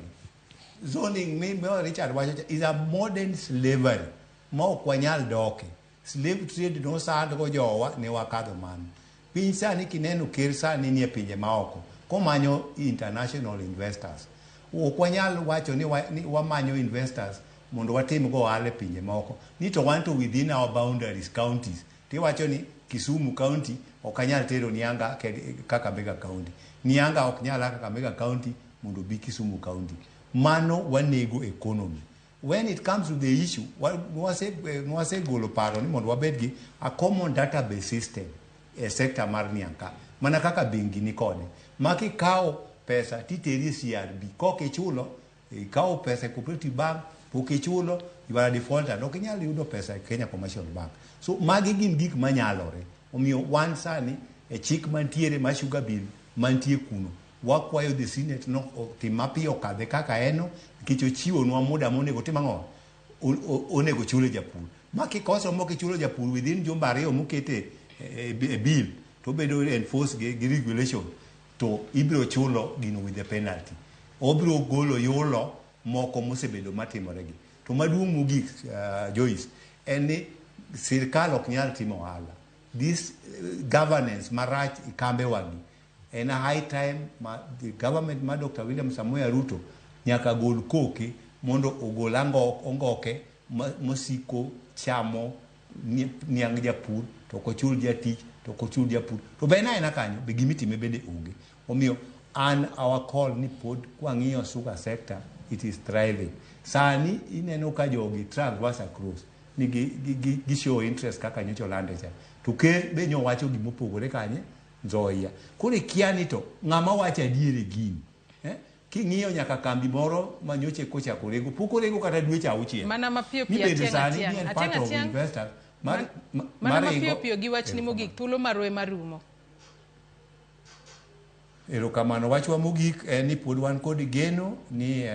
Zoning mi Richard wacho cha is a modern slavery ma ok wanyal doke. Slave trade nosandgo jowa ne wakadho mano. Piny sani kineno ker sani nie pinje maoko komanyo international investors. Ok wanyal wacho ni wamanyo investors mondo watim go ohala e pinje moko. Ni to wan to within our boundaries counties. Tiwacho ni Kisumu County ok anyal tero nianga Kakamega County. Nianga ok nyal a Kakamega County mondo obi Kisumu County. Mano wanego economy. When it comes to the issue, nwasegolo paro ni mondo wabed gi a common database system e sector mar niang' ka. Mana kaka bengi ni kode. Ma kikawo pesa titeri e CRB, kok ichulo, ikawo pesa e Cooperative Bank, pok ichulo, you are a defaulter. Ok inyal yudo pesa e Kenya Commercial Bank. So magi gin gik manyalore. Omiyo wan sani e chik mantiere mar sugar bill mantie kuno, wakwayo the Senate no otim mapiyo okadhe kaka en no, nikech ochiwonwa muda monego tim ang'o? Onego chule japur. Ma kikoso mok ichulo japur within jumbe 2 mokete e bill to obedo enforced gi regulation to ibiro chulo gino with the penalty. Obiro golo yulo moko mosebedo matimore gi. To maduong' mogik, Joyce, en ni sirkal ok nyal timo ohala. This governance marach e kambe wagi en a high time ma the government ma Dr. William Samoei Ruto nyaka gol koke mondo ogol ongoke mosiko chamo niang' japur to ok ochul jatich to ok ochul japur to be en aena kanyo be gimitime bende onge. Omiyo an our call ni pod kwang'iyo sugar sector, it is thriving. Sani ineno ka jogi traverse across ni gi show interest kaka nyocha olande cha to ker be nyowacho gimopogore kanye Nzoia. Koro ikia ni to ng'ama wacho adier e gini. Eh? King'iyo nyaka kambi moro ma nyocha kochako rego, pok orego kata dweche 6. Mana mapiyo Ni piyo, bende Atiang' sani Atiang'. ni en Atiang' part of Atiang'. investors Mana maringo. mapiyo piyo gi wachni mogik, thuolo marwa ema rumo. Erokamano. Wachwa mogik en ni pod wan kod geno ni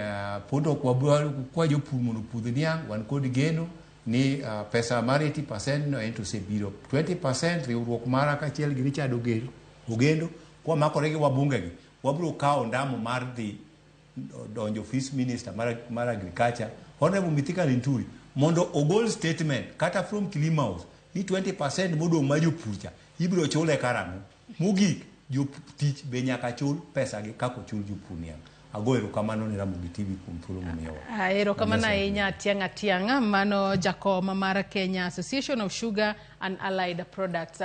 pod ok kwa jopur mondo opudh niang', wan kod geno ni pesa mar 80% no en to osebiro. 20% riwruok mara kaachiel gi Richard Ogendo kwamakore gi wabunge gi, wabiro kawo ndamo mar dhi donjo office minister mar agriculture, Honorable Mithika Linturi, mondo ogol statement kata from Kilima House ni 20% modong' mar jopur cha ibiro chule karang'o. Mogik, jotich be nyaka chul pesa gi kaka ochul jopur niang'. Ago erokamano ne Ramogi TV kuom thuolo momiyowa. Erokamano ahinya Atiang' Atiang', mano jakom mar Kenya Association of Sugar and Allied Products.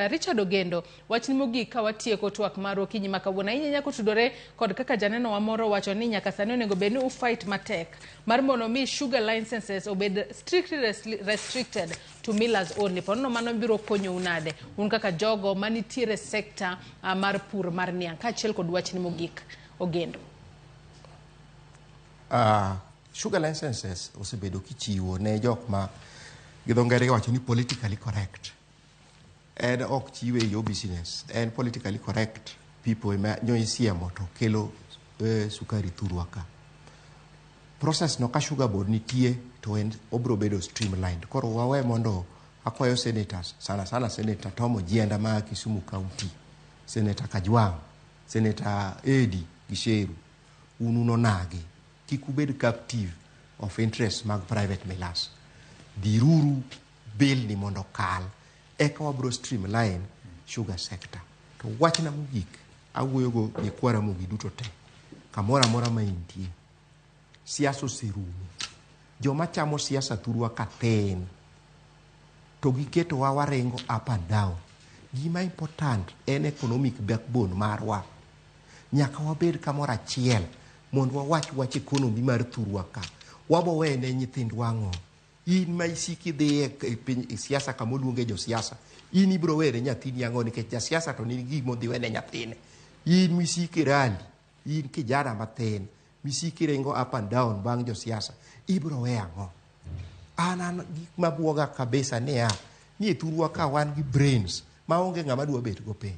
Richard Ogendo, wachni mogik ka watieko twak marwa okinyi ma kawuono ahinya nyaka otudore kod kaka janeno wa moro wacho ni nyaka sani onego bed ni ufight matek mar mondo mi sugar licenses obed strictly restricted to millers only. Ponono mano biro konyou nade un kaka jogo manitiere sekta mar pur mar niang' kaachiel kod wachni mogik Ogendo? Sugar licenses osebedo kichiwo ne jok ma gi dho ngere iwacho ni politically correct. En ok chiwe e yo business, en politically correct people ema nyo isiemo to kelo sukari thurwa ka. Process no ka sugar board nitie to en obro bedo streamlined. Koro wawe mondo akwayo senators, sana sana Senator Tom Ojienda ma Kisumu County, Senator Kajwang', Senator Edi Gisheru, un unonagi kik ubed captive of interest mag private millers. Dhiruru bill ni mondo okal eka wabro streamline sugar sector. To wachna mogik awuoyogo nyikwa Ramogi duto te kamoro amora ma intie, siasa oserumo. Joma chamo siasa thurwa ka thin to giketowa waringo up and down. Gima important en economic backbone marwa. Nyaka wabed kamoro achiel mondo wawach wach economy mar thurwa ka. Wabo wene nyithindwa ang'o? In ma isiki dhiye e piny e siasa kama oluonge josiasa, in ibro wene nyathini ang'o? Nikech jasiasa to nigi gima odhi wene nyathine. In misiki rally, in kijana mathin misiki ringo up and down bang' josiasa, ibro we ang'o? An gik mabuoga kabisa niya ni e thurwa ka wan gi brains maonge ng'ama dwa bet go piny.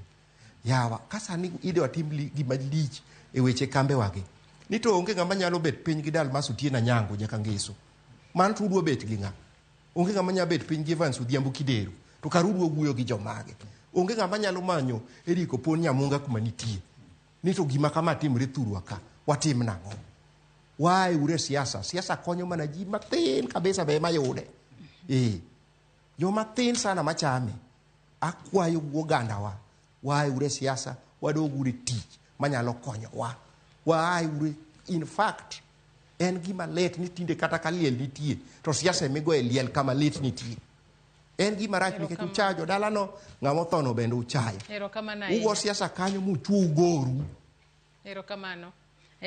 Yawa, ka sani idwa tim gima lich e weche kambewagi, ni to onge ng'ama nyalo bet piny gi Dalmas Otieno Anyango Jakangeso. Mano to udwa bet gi ng'a? Onge ng'ama nyalo bet piny gi Evans Odhiambo Kidero. To kar udwa wuoyo gi jomage? Onge ng'ama nyalo manyo Eric Opon Nyamunga kuma nitie. Ni to gima kama timre thurwa ka, watim nang'o? Wae ure siasa. Siasa konyo mana ji mathin kabisa be ema yude. Joma thin sana machame. Akwayo ogandawa, wae ure siasa, wadog ure tich manyalo konyowa. Wae ure, in fact, en gima lit ni tinde kata ka liel nitie, to siasa emigo e liel kama lit nitie. En gima rach nikech uchayo jodalano, ng'ama othono bende uchayo. Ugo siasa kanyo muchuo ugoru. Erokamano.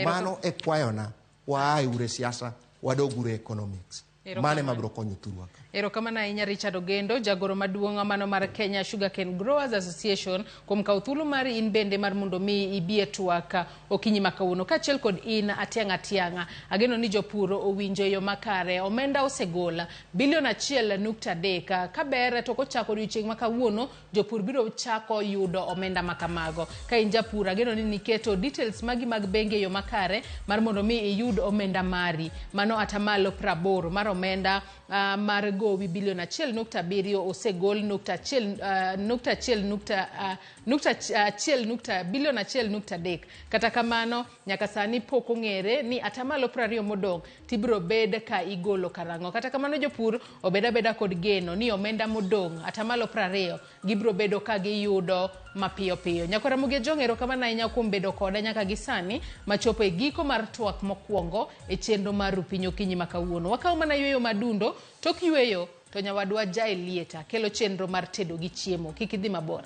Mano e kwayona, waaye ure siasa, wadog ure economics. Mane mabro konyo thurwa ka. Erokamano ahinya Richard Ogendo, jagoro maduong' mano mar Kenya Sugarcane Growers Association, kuom kawo thuolo mari in bende mar mondo mi ibi e twak okinyi ma kawuono kaachiel kod in Atiang' Atiang'a. Ageno ni jopur owinjo e yo makare. Omenda osegol bilion 1.3. Kaber to kochako odiochieng' ma kawuono, jopur biro chako yudo omenda ma kamago. Ka in japur, ageno ni niketo details magi mag bengi e yo makare mar mondo mi iyud omenda mari. Mano atamalo 80 mar omenda mar gowi bilion 1.7 osegol nukta achiel, nukta achiel nukta, nukta achiel nukta bilion 1.3. Kata kamano, nyaka sani pok ong'ere ni atamalo 20 modong' tibiro bed ka igolo karang'o. Kata kamano, jopur obed abeda kod geno ni omenda modong' atamalo 20 gibiro bedo ka giyudo mapiyo piyo. Nyakwara Ramogi Ajwang', erokamano ahinya kuom bedo koda nyaka gi sani machopo e giko mar twak mokwongo e chenro mar Rupiny okinyi ma kawuono. Wakawo mana yweyo madundo, tok yweyo to nyawadwa Jael Lieta kelo chenro mar tedo gi chiemo. Kik idhi mabor.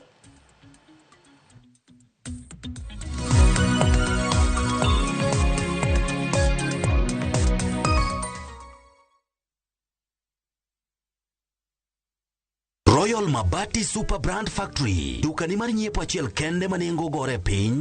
Royal Mabati Super Brand Factory, dukani mar nyiepo achiel kende ma nengo gore piny.